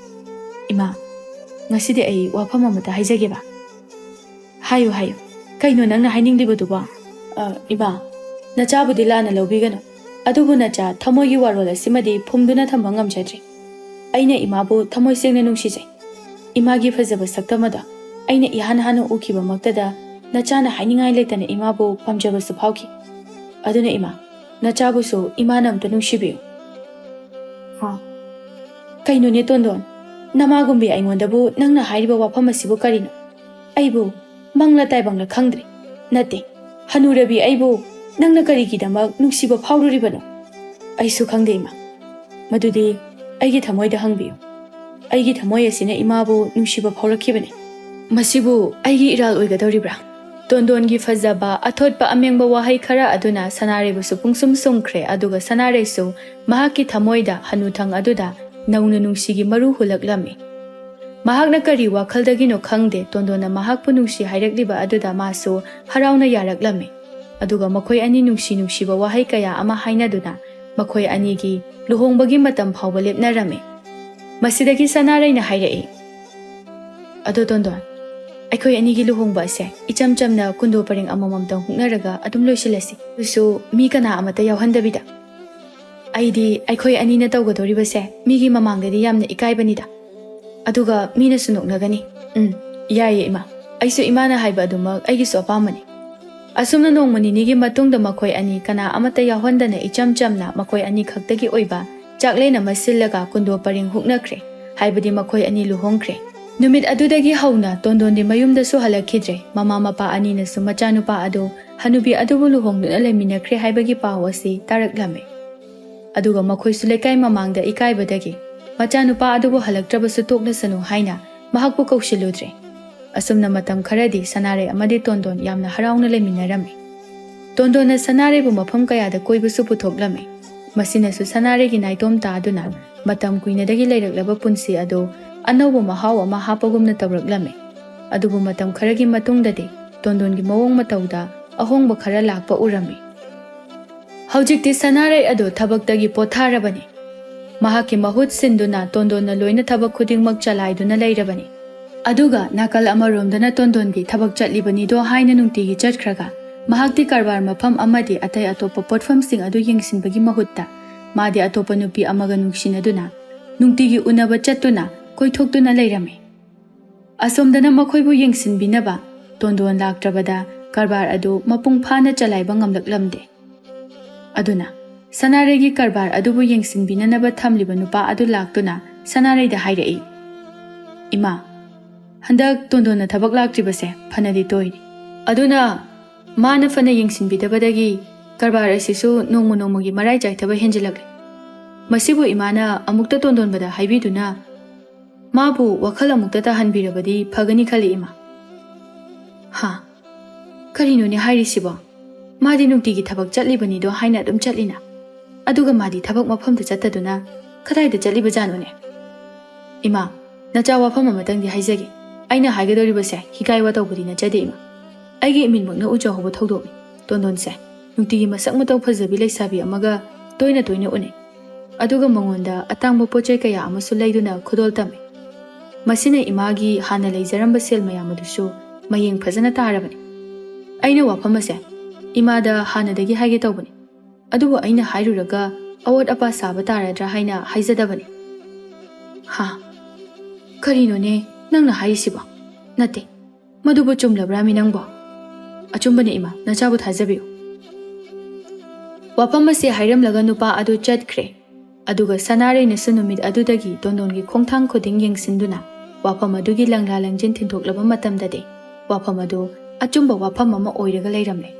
"ꯏꯃꯥ, ꯉꯁꯤꯗꯤ ꯑꯩ ꯋꯥꯐꯝ ꯑꯃꯇ ꯍꯥꯏꯖꯒꯦꯕ꯫" "ꯍꯥꯏꯌꯨ, ꯍꯥꯏꯌꯨ꯫ ꯀꯩꯅꯣ ꯅꯪꯅ ꯍꯥꯏꯅꯤꯡꯂꯤꯕꯗꯨꯕꯣ?" "ꯑ, ꯏꯃꯥ, ꯅꯆꯥꯕꯨꯗꯤ ꯂꯥꯟꯅ ꯂꯧꯕꯤꯒꯅꯨ, ꯑꯗꯨꯕꯨ ꯅꯆꯥ ꯊꯃꯣꯏꯒꯤ ꯋꯥꯔꯣꯜ ꯑꯁꯤꯃꯗꯤ ꯐꯨꯝꯗꯨꯅ ꯊꯝꯕ ꯉꯝꯖꯗ꯭ꯔꯤ꯫ ꯑꯩꯅ ꯏꯃꯥꯕꯨ ꯊꯃꯣꯏ ꯁꯦꯡꯅ ꯅꯨꯡꯁꯤꯖꯩ꯫ ꯏꯃꯥꯒꯤ ꯐꯖꯕ ꯁꯛꯇꯝ ꯑꯗꯣ ꯑꯩꯅ ꯏꯍꯥꯟ ꯍꯥꯟꯅ ꯎꯈꯤꯕꯃꯛꯇꯗ ꯅꯆꯥꯅ ꯍꯥꯏꯅꯤꯡꯉꯥꯏ ꯂꯩꯇꯅ ꯏꯃꯥꯕꯨ ꯄꯥꯝꯖꯕꯁꯨ ꯐꯥꯎꯈꯤ꯫ ꯑꯗꯨꯅ ꯏꯃꯥ, ꯅꯆꯥꯕꯨꯁꯨ ꯏꯃꯥꯅ ꯑꯝꯇ ꯅꯨꯡꯁꯤꯕꯤꯌꯨ꯫" "ꯍꯥ? ꯀꯩꯅꯣꯅꯦ ꯇꯣꯟꯗꯣꯟ, ꯅꯃꯥꯒꯨꯝꯕꯤ ꯑꯩꯉꯣꯟꯗꯕꯨ ꯅꯪꯅ ꯍꯥꯏꯔꯤꯕ ꯋꯥꯐꯝ ꯑꯁꯤꯕꯨ ꯀꯔꯤꯅꯣ? ꯑꯩꯕꯨ ꯃꯪꯂ ꯇꯥꯏꯕꯪꯂ ꯈꯪꯗ꯭ꯔꯦ꯫ ꯅꯠꯇꯦ, ꯍꯅꯨꯔꯕꯤ ꯑꯩꯕꯨ ꯅꯪꯅ ꯀꯔꯤꯒꯤꯗꯃꯛ ꯅꯨꯡꯁꯤꯕ ꯐꯥꯎꯔꯨꯔꯤꯕꯅꯣ? ꯑꯩꯁꯨ ꯈꯪꯗꯦ ꯏꯃꯥ꯫ ꯃꯗꯨꯗꯤ ꯑꯩꯒꯤ ꯊꯃꯣꯏꯗ ꯍꯪꯕꯤꯌꯨ꯫ ꯑꯩꯒꯤ ꯊꯃꯣꯏ ꯑꯁꯤꯅ ꯏꯃꯥꯕꯨ ꯅꯨꯡꯁꯤꯕ ꯐꯥꯎꯔꯛꯈꯤꯕꯅꯤ꯫ ꯃꯁꯤꯕꯨ ꯑꯩꯒꯤ ꯏꯔꯥꯜ ꯑꯣꯏꯒꯗꯧꯔꯤꯕ꯭ꯔꯥ?" ꯇꯣꯟꯗꯣꯟꯒꯤ ꯐꯖꯕ, ꯑꯊꯣꯠꯄ, ꯑꯃꯦꯡꯕ ꯋꯥꯍꯩ ꯈꯔ ꯑꯗꯨꯅ ꯁꯅꯥꯔꯩꯕꯨꯁꯨ ꯄꯨꯡꯁꯨꯝ ꯁꯨꯝꯈ꯭ꯔꯦ, ꯑꯗꯨꯒ ꯁꯅꯥꯔꯩꯁꯨ ꯃꯍꯥꯛꯀꯤ ꯊꯃꯣꯏꯗ ꯍꯅꯨꯊꯪ ꯑꯗꯨꯗ ꯅꯧꯅ ꯅꯨꯡꯁꯤꯒꯤ ꯃꯔꯨ ꯍꯨꯜꯂꯛꯂꯝꯃꯤ꯫ ꯃꯍꯥꯛꯅ ꯀꯔꯤ ꯋꯥꯈꯜꯗꯒꯤꯅꯣ ꯈꯪꯗꯦ, ꯇꯣꯟꯗꯣꯟꯅ ꯃꯍꯥꯛꯄꯨ ꯅꯨꯡꯁꯤ ꯍꯥꯏꯔꯛꯂꯤꯕ ꯑꯗꯨꯗ ꯃꯥꯁꯨ ꯍꯔꯥꯎꯅ ꯌꯥꯔꯛꯂꯝꯃꯤ꯫ ꯑꯗꯨꯒ ꯃꯈꯣꯏ ꯑꯅꯤ ꯅꯨꯡꯁꯤ ꯅꯨꯡꯁꯤꯕ ꯋꯥꯍꯩ ꯀꯌꯥ ꯑꯃ ꯍꯥꯏꯅꯗꯨꯅ ꯃꯈꯣꯏ ꯑꯅꯤꯒꯤ ꯂꯨꯍꯣꯡꯕꯒꯤ ꯃꯇꯝ ꯐꯥꯎꯕ ꯂꯦꯞꯅꯔꯝꯃꯤ꯫ ꯃꯁꯤꯗꯒꯤ ꯁꯅꯥꯔꯩꯅ ꯍꯥꯏꯔꯛꯏ, "ꯑꯗꯣ ꯇꯣꯟꯗꯣꯟ, ꯑꯩꯈꯣꯏ ꯑꯅꯤꯒꯤ ꯂꯨꯍꯣꯡꯕ ꯑꯁꯦ ꯏꯆꯝ ꯆꯝꯅ ꯀꯨꯟꯗꯣ ꯄꯔꯦꯡ ꯑꯃꯃꯝꯇꯪ ꯍꯨꯛꯅꯔꯒ ꯑꯗꯨꯝ ꯂꯣꯏꯁꯤꯜꯂꯁꯤ꯫ ꯑꯗꯨꯁꯨ ꯃꯤ ꯀꯅꯥ ꯑꯃꯠꯇ ꯌꯥꯎꯍꯟꯗꯕꯤꯗ꯫ ꯑꯩꯗꯤ ꯑꯩꯈꯣꯏ ꯑꯅꯤꯅ ꯇꯧꯒꯗꯧꯔꯤꯕꯁꯦ ꯃꯤꯒꯤ ꯃꯃꯥꯡꯗꯗꯤ ꯌꯥꯝꯅ ꯏꯀꯥꯏꯕꯅꯤꯗ꯫ ꯑꯗꯨꯒ ꯃꯤꯅꯁꯨ ꯅꯣꯛꯅꯒꯅꯤ꯫ ꯎꯝ, ꯌꯥꯏꯌꯦ ꯏꯃꯥ꯫ ꯑꯩꯁꯨ ꯏꯃꯥꯅ ꯍꯥꯏꯕ ꯑꯗꯨꯃꯛ ꯑꯩꯒꯤꯁꯨ ꯑꯄꯥꯝꯕꯅꯤ꯫" ꯑꯁꯨꯝꯅ ꯅꯣꯡꯃ ꯅꯤꯅꯤꯒꯤ ꯃꯇꯨꯡꯗ ꯃꯈꯣꯏ ꯑꯅꯤ ꯀꯅꯥ ꯑꯃꯠꯇ ꯌꯥꯎꯍꯟꯗꯅ ꯏꯆꯝ ꯆꯝꯅ ꯃꯈꯣꯏ ꯑꯅꯤ ꯈꯛꯇꯒꯤ ꯑꯣꯏꯕ ꯆꯥꯛꯂꯦꯟ ꯑꯃ ꯁꯤꯜꯂꯒ ꯀꯨꯟꯗꯣ ꯄꯔꯦꯡ ꯍꯨꯛꯅꯈ꯭ꯔꯦ꯫ ꯍꯥꯏꯕꯗꯤ ꯃꯈꯣꯏ ꯑꯅꯤ ꯂꯨꯍꯣꯡꯈ꯭ꯔꯦ꯫ ꯅꯨꯃꯤꯠ ꯑꯗꯨꯗꯒꯤ ꯍꯧꯅ ꯇꯣꯟꯗꯣꯟꯗꯤ ꯃꯌꯨꯝꯗꯁꯨ ꯍꯜꯂꯛꯈꯤꯗ꯭ꯔꯦ꯫ ꯃꯃꯥ ꯃꯄꯥ ꯑꯅꯤꯅꯁꯨ ꯃꯆꯥꯅꯨꯄꯥ ꯑꯗꯨ ꯍꯅꯨꯕꯤ ꯑꯗꯨꯕꯨ ꯂꯨꯍꯣꯡꯗꯨꯅ ꯂꯩꯃꯤꯟꯅꯈ꯭ꯔꯦ ꯍꯥꯏꯕꯒꯤ ꯄꯥꯎ ꯑꯁꯤ ꯇꯥꯔꯛꯂꯝꯃꯤ꯫ ꯑꯗꯨꯒ ꯃꯈꯣꯏꯁꯨ ꯂꯩꯀꯥꯏ ꯃꯃꯥꯡꯗ ꯏꯀꯥꯏꯕꯗꯒꯤ ꯃꯆꯥꯅꯨꯄꯥ ꯑꯗꯨꯕꯨ ꯍꯜꯂꯛꯇ꯭ꯔꯕꯁꯨ ꯇꯣꯛꯂꯁꯅꯨ ꯍꯥꯏꯅ ꯃꯍꯥꯛꯄꯨ ꯀꯧꯁꯤꯜꯂꯨꯗ꯭ꯔꯦ꯫ ꯑꯁꯨꯝꯅ ꯃꯇꯝ ꯈꯔꯗꯤ ꯁꯅꯥꯔꯩ ꯑꯃꯗꯤ ꯇꯣꯟꯗꯣꯟ ꯌꯥꯝꯅ ꯍꯔꯥꯎꯅ ꯂꯩꯃꯤꯟꯅꯔꯝꯃꯤ꯫ ꯇꯣꯟꯗꯣꯟꯅ ꯁꯅꯥꯔꯩꯕꯨ ꯃꯐꯝ ꯀꯌꯥꯗ ꯀꯣꯏꯕꯁꯨ ꯄꯨꯊꯣꯛꯂꯝꯃꯤ꯫ ꯃꯁꯤꯅꯁꯨ ꯁꯅꯥꯔꯩꯒꯤ ꯅꯥꯏꯇꯣꯝ ꯇꯥꯗꯨꯅ ꯃꯇꯝ ꯀꯨꯏꯅꯗꯒꯤ ꯂꯩꯔꯛꯂꯕ ꯄꯨꯟꯁꯤ ꯑꯗꯨ ꯑꯅꯧꯕ ꯃꯍꯥꯎ ꯑꯃ ꯍꯥꯞꯄꯒꯨꯝꯅ ꯇꯧꯔꯛꯂꯝꯃꯤ꯫ ꯑꯗꯨꯕꯨ ꯃꯇꯝ ꯈꯔꯒꯤ ꯃꯇꯨꯡꯗꯗꯤ ꯇꯣꯟꯗꯣꯟꯒꯤ ꯃꯑꯣꯡ ꯃꯇꯧꯗ ꯑꯍꯣꯡꯕ ꯈꯔ ꯂꯥꯛꯄ ꯎꯔꯝꯃꯤ꯫ ꯍꯧꯖꯤꯛꯇꯤ ꯁꯅꯥꯔꯩ ꯑꯗꯨ ꯊꯕꯛꯇꯒꯤ ꯄꯣꯊꯥꯔꯕꯅꯤ꯫ ꯃꯍꯥꯛꯀꯤ ꯃꯍꯨꯠ ꯁꯤꯟꯗꯨꯅ ꯇꯣꯟꯗꯣꯟꯅ ꯂꯣꯏꯅ ꯊꯕꯛ ꯈꯨꯗꯤꯡꯃꯛ ꯆꯂꯥꯏꯗꯨꯅ ꯂꯩꯔꯕꯅꯤ꯫ ꯑꯗꯨꯒ ꯅꯥꯀꯜ ꯑꯃꯔꯣꯝꯗꯅ ꯇꯣꯟꯗꯣꯟꯗꯤ ꯊꯕꯛ ꯆꯠꯂꯤꯕꯅꯤꯗꯣ ꯍꯥꯏꯅ ꯅꯨꯡꯇꯤꯒꯤ ꯆꯠꯈ꯭ꯔꯒ, ꯃꯍꯥꯛꯇꯤ ꯀꯔꯕꯥꯔ ꯃꯐꯝ ꯑꯃꯗꯤ ꯑꯇꯩ ꯑꯇꯣꯞꯄ ꯄꯣꯠꯐꯝꯁꯤꯡ ꯑꯗꯨ ꯌꯦꯡꯁꯤꯟꯕꯒꯤ ꯃꯍꯨꯠꯇ, ꯃꯥꯗꯤ ꯑꯇꯣꯞꯄ ꯅꯨꯄꯤ ꯑꯃꯒ ꯅꯨꯡꯁꯤꯅꯗꯨꯅ, ꯅꯨꯡꯇꯤꯒꯤ ꯎꯅꯕ ꯆꯠꯇꯨꯅ, ꯀꯣꯏꯊꯣꯛꯇꯨꯅ ꯂꯩꯔꯝꯃꯤ꯫ ꯑꯁꯣꯝꯗꯅ ꯃꯈꯣꯏꯕꯨ ꯌꯦꯡꯁꯤꯟꯕꯤꯅꯕ ꯇꯣꯟꯗꯣꯟ ꯂꯥꯛꯇ꯭ꯔꯕꯗ ꯀꯔꯕꯥꯔ ꯑꯗꯨ ꯃꯄꯨꯡ ꯐꯥꯅ ꯆꯂꯥꯏꯕ ꯉꯝꯂꯛꯂꯝꯗꯦ꯫ ꯑꯗꯨꯅ ꯁꯅꯥꯔꯩꯒꯤ ꯀꯔꯕꯥꯔ ꯑꯗꯨꯕꯨ ꯌꯦꯡꯁꯤꯟꯕꯤꯅꯅꯕ ꯊꯝꯂꯤꯕ ꯅꯨꯄꯥ ꯑꯗꯨ ꯂꯥꯛꯇꯨꯅ ꯁꯅꯥꯔꯩꯗ ꯍꯥꯏꯔꯛꯏ, "ꯏꯃꯥ, ꯍꯟꯗꯛ ꯇꯣꯟꯗꯣꯟꯅ ꯊꯕꯛ ꯂꯥꯛꯇ꯭ꯔꯤꯕꯁꯦ ꯐꯅꯗꯤ ꯇꯣꯏꯔꯦ꯫ ꯑꯗꯨꯅ ꯃꯥꯅ ꯐꯅ ꯌꯦꯡꯁꯤꯟꯕꯤꯗꯕꯗꯒꯤ ꯀꯔꯕꯥꯔ ꯑꯁꯤꯁꯨ ꯅꯣꯡꯃ ꯅꯣꯡꯃꯒꯤ ꯃꯔꯥꯏ ꯆꯥꯏꯊꯕ ꯍꯦꯟꯖꯤꯜꯂꯛꯂꯦ꯫ ꯃꯁꯤꯕꯨ ꯏꯃꯥꯅ ꯑꯃꯨꯛꯇ ꯇꯣꯟꯗꯣꯟꯕꯗ ꯍꯥꯏꯕꯤꯗꯨꯅ ꯃꯥꯕꯨ ꯋꯥꯈꯜ ꯑꯃꯨꯛꯇ ꯇꯥꯍꯟꯕꯤꯔꯕꯗꯤ ꯐꯒꯅꯤ ꯈꯜꯂꯤ, ꯏꯃꯥ꯫" "ꯍꯥ? ꯀꯔꯤꯅꯣꯅꯦ ꯍꯥꯏꯔꯤꯁꯤꯕꯣ? ꯃꯥꯗꯤ ꯅꯨꯡꯇꯤꯒꯤ ꯊꯕꯛ ꯆꯠꯂꯤꯕꯅꯤꯗꯣ ꯍꯥꯏꯅ ꯑꯗꯨꯝ ꯆꯠꯂꯤꯅ꯫ ꯑꯗꯨꯒ ꯃꯥꯗꯤ ꯊꯕꯛ ꯃꯐꯝꯗ ꯆꯠꯇꯗꯨꯅ ꯀꯗꯥꯏꯗ ꯆꯠꯂꯤꯕꯖꯥꯠꯅꯣꯅꯦ?" "ꯏꯃꯥ, ꯅꯆꯥ ꯋꯥꯐꯝ ꯑꯃꯇꯪꯗꯤ ꯍꯥꯏꯖꯒꯦ꯫ ꯑꯩꯅ ꯍꯥꯏꯒꯗꯧꯔꯤꯕꯁꯦ ꯍꯤꯒꯥꯏ ꯋꯥ ꯇꯧꯕꯗꯤ ꯅꯠꯆꯗꯦ, ꯏꯃꯥ꯫ ꯑꯩꯒꯤ ꯏꯃꯤꯠꯃꯛꯅ ꯎꯖꯍꯧꯕ ꯊꯧꯗꯣꯛꯅꯤ꯫ ꯇꯣꯟꯗꯣꯟꯁꯦ ꯅꯨꯡꯇꯤꯒꯤ ꯃꯁꯛ ꯃꯇꯧ ꯐꯖꯕꯤ ꯂꯩꯁꯥꯕꯤ ꯑꯃꯒ ꯇꯣꯏꯅ ꯇꯣꯏꯅ ꯎꯅꯩ꯫ ꯑꯗꯨꯒ ꯃꯉꯣꯟꯗ ꯑꯇꯥꯡꯕ ꯄꯣꯠ ꯆꯩ ꯀꯌꯥ ꯑꯃꯁꯨ ꯂꯩꯗꯨꯅ ꯈꯨꯗꯣꯜ ꯇꯝꯃꯤ꯫ ꯃꯁꯤꯅ ꯏꯃꯥꯒꯤ ꯍꯥꯟꯅ ꯂꯩꯖꯔꯝꯕ ꯁꯦꯜ ꯃꯌꯥꯝ ꯑꯗꯨꯁꯨ ꯃꯌꯦꯡ ꯐꯖꯅ ꯇꯥꯔꯕꯅꯤ꯫ ꯑꯩꯅ ꯋꯥꯐꯝ ꯑꯁꯦ ꯏꯃꯥꯗ ꯍꯥꯟꯅꯗꯒꯤ ꯍꯥꯏꯒꯦ ꯇꯧꯕꯅꯤ, ꯑꯗꯨꯕꯨ ꯑꯩꯅ ꯍꯥꯏꯔꯨꯔꯒ ꯑꯋꯣꯠ ꯑꯄꯥ ꯁꯥꯕ ꯇꯥꯔꯗ꯭ꯔꯥ ꯍꯥꯏꯅ ꯍꯥꯏꯖꯗꯕꯅꯤ꯫ ꯍꯥ? ꯀꯔꯤꯅꯣꯅꯦ ꯅꯪꯅ ꯍꯥꯏꯔꯤꯁꯤꯕꯣ? ꯅꯠꯇꯦ, ꯃꯗꯨꯕꯨ ꯆꯨꯝꯂꯕ꯭ꯔꯥꯃꯤ ꯅꯪꯕꯣ? ꯑꯆꯨꯝꯕꯅꯦ ꯏꯃꯥ, ꯅꯆꯥꯕꯨ ꯊꯥꯖꯕꯤꯌꯨ꯫ ꯋꯥꯐꯝ ꯑꯁꯤ ꯍꯥꯏꯔꯝꯂꯒ ꯅꯨꯄꯥ ꯑꯗꯨ ꯆꯠꯈ꯭ꯔꯦ꯫ ꯑꯗꯨꯒ ꯁꯅꯥꯔꯩꯅꯁꯨ ꯅꯨꯃꯤꯠ ꯑꯗꯨꯗꯒꯤ ꯇꯣꯟꯗꯣꯟꯒꯤ ꯈꯣꯡꯊꯥꯡ ꯈꯨꯗꯤꯡ ꯌꯦꯡꯁꯤꯟꯗꯨꯅ ꯋꯥꯐꯝ ꯑꯗꯨꯒꯤ ꯂꯪꯂꯥ ꯂꯪꯖꯤꯟ ꯊꯤꯟꯊꯣꯛꯂꯕ ꯃꯇꯝꯗꯗꯤ ꯋꯥꯐꯝ ꯑꯗꯨ ꯑꯆꯨꯝꯕ ꯋꯥꯐꯝ ꯑꯃ ꯑꯣꯏꯔꯒ ꯂꯩꯔꯝꯂꯦ꯫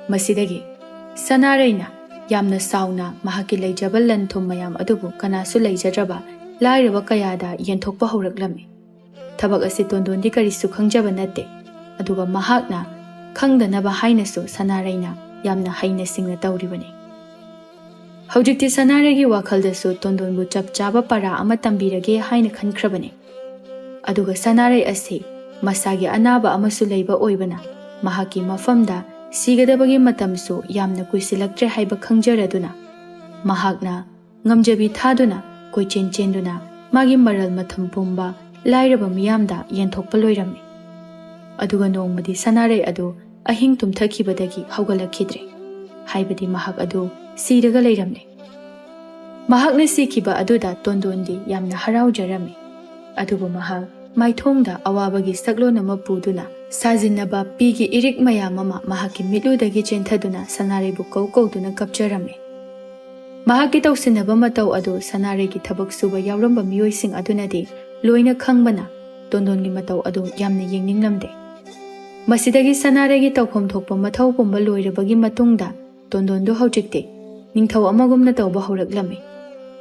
ꯃꯁꯤꯗꯒꯤ ꯁꯅꯥꯔꯩꯅ ꯌꯥꯝꯅ ꯁꯥꯎꯅ ꯃꯍꯥꯛꯀꯤ ꯂꯩꯖꯕ ꯂꯟ ꯊꯨꯝ ꯃꯌꯥꯝ ꯑꯗꯨꯕꯨ ꯀꯅꯥꯁꯨ ꯂꯩꯖꯗ꯭ꯔꯕ ꯂꯥꯏꯔꯕ ꯀꯌꯥꯗ ꯌꯦꯟꯊꯣꯛꯄ ꯍꯧꯔꯛꯂꯝꯃꯤ꯫ ꯊꯕꯛ ꯑꯁꯤ ꯇꯣꯟꯗꯣꯟꯗꯤ ꯀꯔꯤꯁꯨ ꯈꯪꯖꯕ ꯅꯠꯇꯦ, ꯑꯗꯨꯒ ꯃꯍꯥꯛꯅ ꯈꯪꯗꯅꯕ ꯍꯥꯏꯅꯁꯨ ꯁꯅꯥꯔꯩꯅ ꯌꯥꯝꯅ ꯍꯩꯅ ꯁꯤꯡꯅ ꯇꯧꯔꯤꯕꯅꯤ꯫ ꯍꯧꯖꯤꯛꯇꯤ ꯁꯅꯥꯔꯩꯒꯤ ꯋꯥꯈꯜꯗꯁꯨ ꯇꯣꯟꯗꯣꯟꯕꯨ ꯆꯞ ꯆꯥꯕ ꯄꯔꯥ ꯑꯃ ꯇꯝꯕꯤꯔꯒꯦ ꯍꯥꯏꯅ ꯈꯟꯈ꯭ꯔꯕꯅꯤ꯫ ꯑꯗꯨꯒ ꯁꯅꯥꯔꯩ ꯑꯁꯤ ꯃꯁꯥꯒꯤ ꯑꯅꯥꯕ ꯑꯃꯁꯨ ꯂꯩꯕ ꯑꯣꯏꯕꯅ ꯃꯍꯥꯛꯀꯤ ꯃꯐꯝꯗ ꯁꯤꯒꯗꯕꯒꯤ ꯃꯇꯝꯁꯨ ꯌꯥꯝꯅ ꯀꯨꯏꯁꯤꯜꯂꯛꯇ꯭ꯔꯦ ꯍꯥꯏꯕ ꯈꯪꯖꯔꯗꯨꯅ ꯃꯍꯥꯛꯅ ꯉꯝꯖꯕꯤ ꯊꯥꯗꯨꯅ ꯀꯣꯏꯆꯦꯟ ꯆꯦꯟꯗꯨꯅ ꯃꯥꯒꯤ ꯃꯔꯜ ꯃꯊꯨꯝ ꯄꯨꯝꯕ ꯂꯥꯏꯔꯕ ꯃꯤꯌꯥꯝꯗ ꯌꯦꯟꯊꯣꯛꯄ ꯂꯣꯏꯔꯝꯃꯤ꯫ ꯑꯗꯨꯒ ꯅꯣꯡꯃꯗꯤ ꯁꯅꯥꯔꯩ ꯑꯗꯨ ꯑꯍꯤꯡ ꯇꯨꯝꯊꯈꯤꯕꯗꯒꯤ ꯍꯧꯒꯠꯂꯛꯈꯤꯗ꯭ꯔꯦ, ꯍꯥꯏꯕꯗꯤ ꯃꯍꯥꯛ ꯑꯗꯨ ꯁꯤꯔꯒ ꯂꯩꯔꯝꯂꯦ꯫ ꯃꯍꯥꯛꯅ ꯁꯤꯈꯤꯕ ꯑꯗꯨꯗ ꯇꯣꯟꯗꯣꯟꯗꯤ ꯌꯥꯝꯅ ꯍꯔꯥꯎꯖꯔꯝꯃꯤ꯫ ꯑꯗꯨꯕꯨ ꯃꯍꯥꯛ ꯃꯥꯏꯊꯣꯡꯗ ꯑꯋꯥꯕꯒꯤ ꯁꯛꯂꯣꯟ ꯑꯃ ꯄꯨꯗꯨꯅ ꯁꯥꯖꯤꯟꯅꯕ ꯄꯤꯒꯤ ꯏꯔꯤꯛ ꯃꯌꯥꯝ ꯑꯃ ꯃꯍꯥꯛꯀꯤ ꯃꯤꯠꯂꯨꯗꯒꯤ ꯆꯦꯟꯊꯗꯨꯅ ꯁꯅꯥꯔꯩꯕꯨ ꯀꯧ ꯀꯧꯗꯨꯅ ꯀꯞꯆꯔꯝꯃꯤ꯫ ꯃꯍꯥꯛꯀꯤ ꯇꯧꯁꯤꯟꯅꯕ ꯃꯇꯧ ꯑꯗꯨ ꯁꯅꯥꯔꯩꯒꯤ ꯊꯕꯛ ꯁꯨꯕ ꯌꯥꯎꯔꯝꯕ ꯃꯤꯑꯣꯏꯁꯤꯡ ꯑꯗꯨꯅꯗꯤ ꯂꯣꯏꯅ ꯈꯪꯕꯅ ꯇꯣꯟꯗꯣꯟꯒꯤ ꯃꯇꯧ ꯑꯗꯨ ꯌꯥꯝꯅ ꯌꯦꯡꯅꯤꯡꯂꯝꯗꯦ꯫ ꯃꯁꯤꯗꯒꯤ ꯁꯅꯥꯔꯩꯒꯤ ꯇꯧꯐꯝ ꯊꯣꯛꯄ ꯃꯊꯧ ꯄꯨꯝꯕ ꯂꯣꯏꯔꯕꯒꯤ ꯃꯇꯨꯡꯗ ꯇꯣꯟꯗꯣꯟꯗꯨ ꯍꯧꯖꯤꯛꯇꯤ ꯅꯤꯡꯊꯧ ꯑꯃꯒꯨꯝꯅ ꯇꯧꯕ ꯍꯧꯔꯛꯂꯝꯃꯤ꯫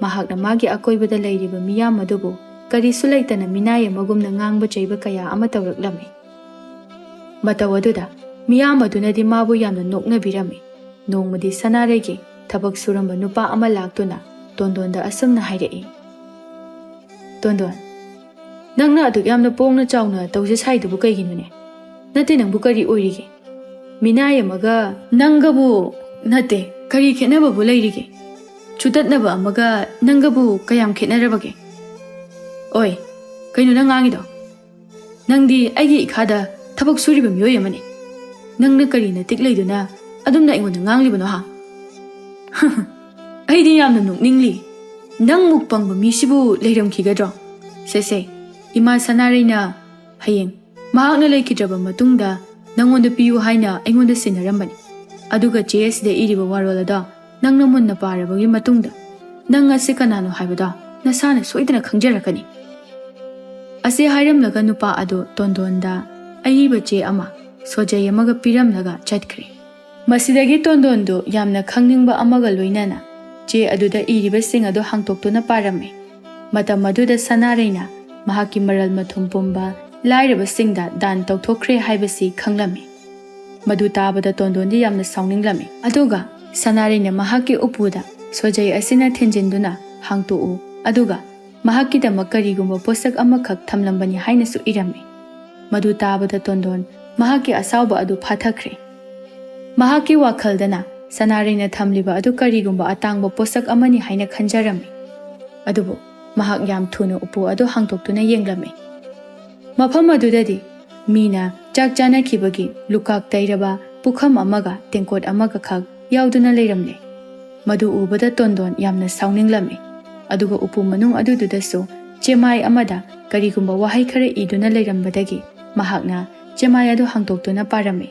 ꯃꯍꯥꯛꯅ ꯃꯥꯒꯤ ꯑꯀꯣꯏꯕꯗ ꯂꯩꯔꯤꯕ ꯃꯤꯌꯥꯝ ꯑꯗꯨꯕꯨ ꯀꯔꯤꯁꯨ ꯂꯩꯇꯅ ꯃꯤꯅꯥꯏ ꯑꯃꯒꯨꯝꯅ ꯉꯥꯡꯕ ꯆꯩꯕ ꯀꯌꯥ ꯑꯃ ꯇꯧꯔꯛꯂꯝꯃꯤ꯫ ꯃꯇꯧ ꯑꯗꯨꯗ ꯃꯤꯌꯥꯝ ꯑꯗꯨꯅꯗꯤ ꯃꯥꯕꯨ ꯌꯥꯝꯅ ꯅꯣꯛꯅꯕꯤꯔꯝꯃꯤ꯫ ꯅꯣꯡꯃꯗꯤ ꯁꯅꯥꯔꯩꯒꯤ ꯊꯕꯛ ꯁꯨꯔꯝꯕ ꯅꯨꯄꯥ ꯑꯃ ꯂꯥꯛꯇꯨꯅ ꯇꯣꯟꯗꯣꯟꯗ ꯑꯁꯨꯝꯅ ꯍꯥꯏꯔꯛꯏ, "ꯇꯣꯟꯗꯣꯟ, ꯅꯪꯅ ꯑꯗꯨꯛ ꯌꯥꯝꯅ ꯄꯣꯡꯅ ꯆꯥꯎꯅ ꯇꯧꯖ ꯁꯥꯏꯗꯨꯕꯨ ꯀꯩꯒꯤꯅꯣꯅꯦ? ꯅꯠꯇꯦ, ꯅꯪꯕꯨ ꯀꯔꯤ ꯑꯣꯏꯔꯤꯒꯦ? ꯃꯤꯅꯥꯏ ꯑꯃꯒ ꯅꯪꯒꯕꯨ, ꯅꯠꯇꯦ, ꯀꯔꯤ ꯈꯦꯠꯅꯕꯕꯨ ꯂꯩꯔꯤꯒꯦ? ꯆꯨꯗꯠꯅꯕ ꯑꯃꯒ ꯅꯪꯒꯕꯨ ꯀꯌꯥꯝ ꯈꯦꯠꯅꯔꯕꯒꯦ? ꯑꯣꯏ, ꯀꯩꯅꯣ ꯅꯪ ꯉꯥꯡꯉꯤꯗꯣ? ꯅꯪꯗꯤ ꯑꯩꯒꯤ ꯏꯈꯥꯗ ꯊꯕꯛ ꯁꯨꯔꯤꯕ ꯃꯤꯑꯣꯏ ꯑꯃꯅꯤ꯫ ꯅꯪꯅ ꯀꯔꯤ ꯅꯇꯤꯛ ꯂꯩꯗꯨꯅ ꯑꯗꯨꯝꯅ ꯑꯩꯉꯣꯟꯗ ꯉꯥꯡꯂꯤꯕꯅꯣ ꯍꯥ? ꯑꯩꯗꯤ ꯌꯥꯝꯅ ꯅꯣꯛꯅꯤꯡꯂꯤ꯫ ꯅꯪ ꯃꯨꯛ ꯄꯪꯕ ꯃꯤꯁꯤꯕꯨ ꯂꯩꯔꯝꯈꯤꯒꯗ꯭ꯔꯣ? ꯁꯦ ꯁꯦ, ꯏꯃꯥ ꯁꯅꯥꯔꯩꯅ ꯍꯌꯦꯡ ꯃꯍꯥꯛꯅ ꯂꯩꯈꯤꯗ꯭ꯔꯕ ꯃꯇꯨꯡꯗ ꯅꯪꯉꯣꯟꯗ ꯄꯤꯌꯨ ꯍꯥꯏꯅ ꯑꯩꯉꯣꯟꯗ ꯁꯤꯟꯅꯔꯝꯕꯅꯤ꯫ ꯑꯗꯨꯒ ꯆꯦ ꯑꯁꯤꯗ ꯏꯔꯤꯕ ꯋꯥꯔꯣꯜ ꯑꯗꯣ ꯅꯪꯅ ꯃꯨꯟꯅ ꯄꯥꯔꯕꯒꯤ ꯃꯇꯨꯡꯗ ꯅꯪ ꯑꯁꯤ ꯀꯅꯥꯅꯣ ꯍꯥꯏꯕꯗꯣ ꯅꯁꯥꯅ ꯁꯣꯏꯗꯅ ꯈꯪꯖꯔꯛꯀꯅꯤ꯫ ꯑꯁꯤ ꯍꯥꯏꯔꯝꯂꯒ ꯅꯨꯄꯥ ꯑꯗꯣ ꯇꯣꯟꯗꯣꯟꯗ ꯑꯏꯕ ꯆꯦ ꯑꯃ ꯁꯣꯖꯩ ꯑꯃꯒ ꯄꯤꯔꯝꯂꯒ ꯆꯠꯈ꯭ꯔꯦ꯫ ꯃꯁꯤꯗꯒꯤ ꯇꯣꯟꯗꯣꯟꯗꯨ ꯌꯥꯝꯅ ꯈꯪꯅꯤꯡꯕ ꯑꯃꯒ ꯂꯣꯏꯅꯅ ꯆꯦ ꯑꯗꯨꯗ ꯏꯔꯤꯕꯁꯤꯡ ꯑꯗꯨ ꯍꯥꯡꯇꯣꯛꯇꯨꯅ ꯄꯥꯔꯝꯃꯤ꯫ ꯃꯇꯝ ꯑꯗꯨꯗ ꯁꯅꯥꯔꯩꯅ ꯃꯍꯥꯛꯀꯤ ꯃꯔꯜ ꯃꯊꯨꯝ ꯄꯨꯝꯕ ꯂꯥꯏꯔꯕꯁꯤꯡꯗ ꯗꯥꯟ ꯇꯧꯊꯣꯛꯈ꯭ꯔꯦ ꯍꯥꯏꯕꯁꯤ ꯈꯪꯂꯝꯃꯤ꯫ ꯃꯗꯨ ꯇꯥꯕꯗ ꯇꯣꯟꯗꯣꯟꯗꯤ ꯌꯥꯝꯅ ꯁꯥꯎꯅꯤꯡꯂꯝꯃꯤ꯫ ꯑꯗꯨꯒ ꯁꯅꯥꯔꯩꯅ ꯃꯍꯥꯛꯀꯤ ꯎꯄꯨꯗ ꯁꯣꯖꯩ ꯑꯁꯤꯅ ꯊꯤꯟꯖꯤꯟꯗꯨꯅ ꯍꯥꯡꯇꯣꯛꯎ, ꯑꯗꯨꯒ ꯃꯍꯥꯛꯀꯤꯗꯃꯛ ꯀꯔꯤꯒꯨꯝꯕ ꯄꯣꯠꯁꯛ ꯑꯃꯈꯛ ꯊꯝꯂꯝꯕꯅꯤ ꯍꯥꯏꯅꯁꯨ ꯏꯔꯝꯃꯤ꯫ ꯃꯗꯨ ꯇꯥꯕꯗ ꯇꯣꯟꯗꯣꯟ ꯃꯍꯥꯛꯀꯤ ꯑꯁꯥꯎꯕ ꯑꯗꯨ ꯐꯥꯊꯈ꯭ꯔꯦ꯫ ꯃꯍꯥꯛꯀꯤ ꯋꯥꯈꯜꯗꯅ ꯁꯅꯥꯔꯩꯅ ꯊꯝꯂꯤꯕ ꯑꯗꯨ ꯀꯔꯤꯒꯨꯝꯕ ꯑꯇꯥꯡꯕ ꯄꯣꯠꯁꯛ ꯑꯃꯅꯤ ꯍꯥꯏꯅ ꯈꯟꯖꯔꯝꯃꯤ꯫ ꯑꯗꯨꯕꯨ ꯃꯍꯥꯛ ꯌꯥꯝ ꯊꯨꯅ ꯎꯄꯨ ꯑꯗꯨ ꯍꯥꯡꯗꯣꯛꯇꯨꯅ ꯌꯦꯡꯂꯝꯃꯤ꯫ ꯃꯐꯝ ꯑꯗꯨꯗꯗꯤ ꯃꯤꯅ ꯆꯥꯛ ꯆꯥꯅꯈꯤꯕꯒꯤ ꯂꯨꯈꯥꯛ ꯇꯩꯔꯕ ꯄꯨꯈꯝ ꯑꯃꯒ ꯇꯦꯡꯀꯣꯠ ꯑꯃꯒꯈꯛ ꯌꯥꯎꯗꯨꯅ ꯂꯩꯔꯝꯂꯦ꯫ ꯃꯗꯨ ꯎꯕꯗ ꯇꯣꯟꯗꯣꯟ ꯌꯥꯝꯅ ꯁꯥꯎꯅꯤꯡꯂꯝꯃꯤ꯫ ꯑꯗꯨꯒ ꯎꯄꯨ ꯃꯅꯨꯡ ꯑꯗꯨꯗꯨꯗꯁꯨ ꯆꯦꯃꯥꯏ ꯑꯃꯗ ꯀꯔꯤꯒꯨꯝꯕ ꯋꯥꯍꯩ ꯈꯔ ꯏꯗꯨꯅ ꯂꯩꯔꯝꯕꯗꯒꯤ ꯃꯍꯥꯛꯅ ꯆꯦꯃꯥꯏ ꯑꯗꯨ ꯍꯥꯡꯗꯣꯛꯇꯨꯅ ꯄꯥꯔꯝꯃꯤ꯫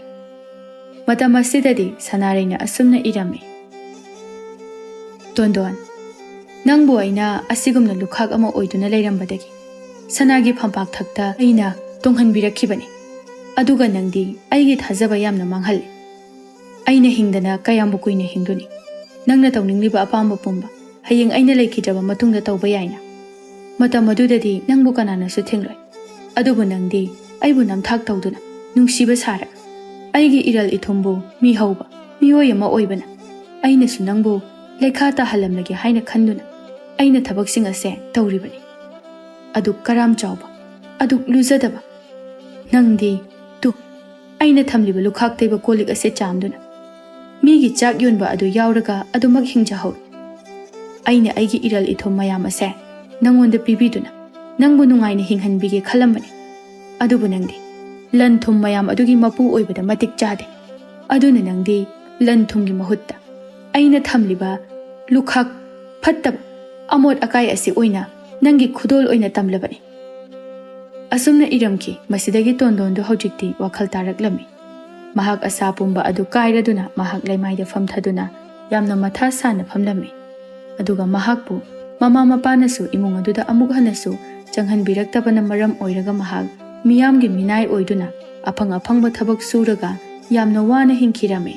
ꯃꯇꯝ ꯑꯁꯤꯗꯗꯤ ꯁꯅꯥꯔꯩꯅ ꯑꯁꯨꯝꯅ ꯏꯔꯝꯃꯤ, "ꯇꯣꯟꯗꯣꯟ, ꯅꯪꯕꯨ ꯑꯩꯅ ꯑꯁꯤꯒꯨꯝꯅ ꯂꯨꯈꯥꯛ ꯑꯃ ꯑꯣꯏꯗꯨꯅ ꯂꯩꯔꯝꯕꯗꯒꯤ ꯁꯅꯥꯒꯤ ꯐꯝꯄꯥꯛ ꯊꯛꯇ ꯑꯩꯅ ꯇꯣꯡꯍꯟꯕꯤꯔꯛꯈꯤꯕꯅꯤ꯫ ꯑꯗꯨꯒ ꯅꯪꯗꯤ ꯑꯩꯒꯤ ꯊꯥꯖꯕ ꯌꯥꯝꯅ ꯃꯥꯡꯍꯜꯂꯤ꯫ ꯑꯩꯅ ꯍꯤꯡꯗꯅ ꯀꯌꯥꯝꯕꯨ ꯀꯨꯏꯅ ꯍꯤꯡꯗꯨꯅꯤ? ꯅꯪꯅ ꯇꯧꯅꯤꯡꯂꯤꯕ ꯑꯄꯥꯝꯕ ꯄꯨꯝꯕ ꯍꯌꯦꯡ ꯑꯩꯅ ꯂꯩꯈꯤꯗ꯭ꯔꯕ ꯃꯇꯨꯡꯗ ꯇꯧꯕ ꯌꯥꯏꯅ꯫ ꯃꯇꯝ ꯑꯗꯨꯗꯗꯤ ꯅꯪꯕꯨ ꯀꯅꯥꯅꯁꯨ ꯊꯤꯡꯂꯣꯏ꯫ ꯑꯗꯨꯕꯨ ꯅꯪꯗꯤ ꯑꯩꯕꯨ ꯅꯝꯊꯥꯛ ꯇꯧꯗꯨꯅ ꯅꯨꯡꯁꯤꯕ ꯁꯥꯔꯒ ꯑꯩꯒꯤ ꯏꯔꯜ ꯏꯊꯨꯝꯕꯨ ꯃꯤꯍꯧꯕ ꯃꯤꯑꯣꯏ ꯑꯃ ꯑꯣꯏꯕꯅ ꯑꯩꯅꯁꯨ ꯅꯪꯕꯨ ꯂꯩꯈꯥ ꯇꯥꯍꯜꯂꯝꯂꯒꯦ ꯍꯥꯏꯅ ꯈꯟꯗꯨꯅ ꯑꯩꯅ ꯊꯕꯛꯁꯤꯡ ꯑꯁꯦ ꯇꯧꯔꯤꯕꯅꯤ꯫ ꯑꯗꯨꯛ ꯀꯔꯥꯝ ꯆꯥꯎꯕ, ꯑꯗꯨꯛ ꯂꯨꯖꯗꯕ ꯅꯪꯗꯤ, ꯇꯨ, ꯑꯩꯅ ꯊꯝꯂꯤꯕ ꯂꯨꯈꯥꯛ ꯇꯩꯕ ꯀꯣꯜꯂꯤꯛ ꯑꯁꯦ ꯆꯥꯝꯗꯨꯅ ꯃꯤꯒꯤ ꯆꯥꯛ ꯌꯣꯟꯕ ꯑꯗꯨ ꯌꯥꯎꯔꯒ ꯑꯗꯨꯃꯛ ꯍꯤꯡꯖꯍꯧꯏ꯫ ꯑꯩꯅ ꯑꯩꯒꯤ ꯏꯔꯜ ꯏꯊꯨꯝ ꯃꯌꯥꯝ ꯑꯁꯦ ꯅꯪꯉꯣꯟꯗ ꯄꯤꯕꯤꯗꯨꯅ ꯅꯪꯕꯨ ꯅꯨꯡꯉꯥꯏꯅ ꯍꯤꯡꯍꯟꯕꯤꯒꯦ ꯈꯜꯂꯝꯕꯅꯤ꯫ ꯑꯗꯨꯕꯨ ꯅꯪꯗꯤ ꯂꯟ ꯊꯨꯝ ꯃꯌꯥꯝ ꯑꯗꯨꯒꯤ ꯃꯄꯨ ꯑꯣꯏꯕꯗ ꯃꯇꯤꯛ ꯆꯥꯗꯦ꯫ ꯑꯗꯨꯅ ꯅꯪꯗꯤ ꯂꯟ ꯊꯨꯝꯒꯤ ꯃꯍꯨꯠꯇ ꯑꯩꯅ ꯊꯝꯂꯤꯕ ꯂꯨꯈꯥꯛ ꯐꯠꯇꯕ ꯑꯃꯣꯠ ꯑꯀꯥꯏ ꯑꯁꯤ ꯑꯣꯏꯅ ꯅꯪꯒꯤ ꯈꯨꯗꯣꯜ ꯑꯣꯏꯅ ꯇꯝꯂꯕꯅꯤ꯫ ꯑꯁꯨꯝꯅ ꯏꯔꯝꯈꯤ꯫ ꯃꯁꯤꯗꯒꯤ ꯇꯣꯟꯗꯣꯟꯗꯨ ꯍꯧꯖꯤꯛꯇꯤ ꯋꯥꯈꯜ ꯇꯥꯔꯛꯂꯝꯃꯤ꯫ ꯃꯍꯥꯛ ꯑꯁꯥ ꯄꯨꯝꯕ ꯑꯗꯨ ꯀꯥꯏꯔꯗꯨꯅ ꯃꯍꯥꯛ ꯂꯩꯃꯥꯏꯗ ꯐꯝꯊꯗꯨꯅ ꯌꯥꯝꯅ ꯃꯊꯥ ꯁꯥꯅ ꯐꯝꯂꯝꯃꯤ꯫ ꯑꯗꯨꯒ ꯃꯍꯥꯛꯄꯨ ꯃꯃꯥ ꯃꯄꯥꯅꯁꯨ ꯏꯃꯨꯡ ꯑꯗꯨꯗ ꯑꯃꯨꯛ ꯍꯟꯅꯁꯨ ꯆꯪꯍꯟꯕꯤꯔꯛꯇꯕꯅ ꯃꯔꯝ ꯑꯣꯏꯔꯒ ꯃꯍꯥꯛ ꯃꯤꯌꯥꯝꯒꯤ ꯃꯤꯅꯥꯏ ꯑꯣꯏꯗꯨꯅ ꯑꯐꯪ ꯑꯐꯪꯕ ꯊꯕꯛ ꯁꯨꯔꯒ ꯌꯥꯝꯅ ꯋꯥꯅ ꯍꯤꯡꯈꯤꯔꯝꯃꯤ꯫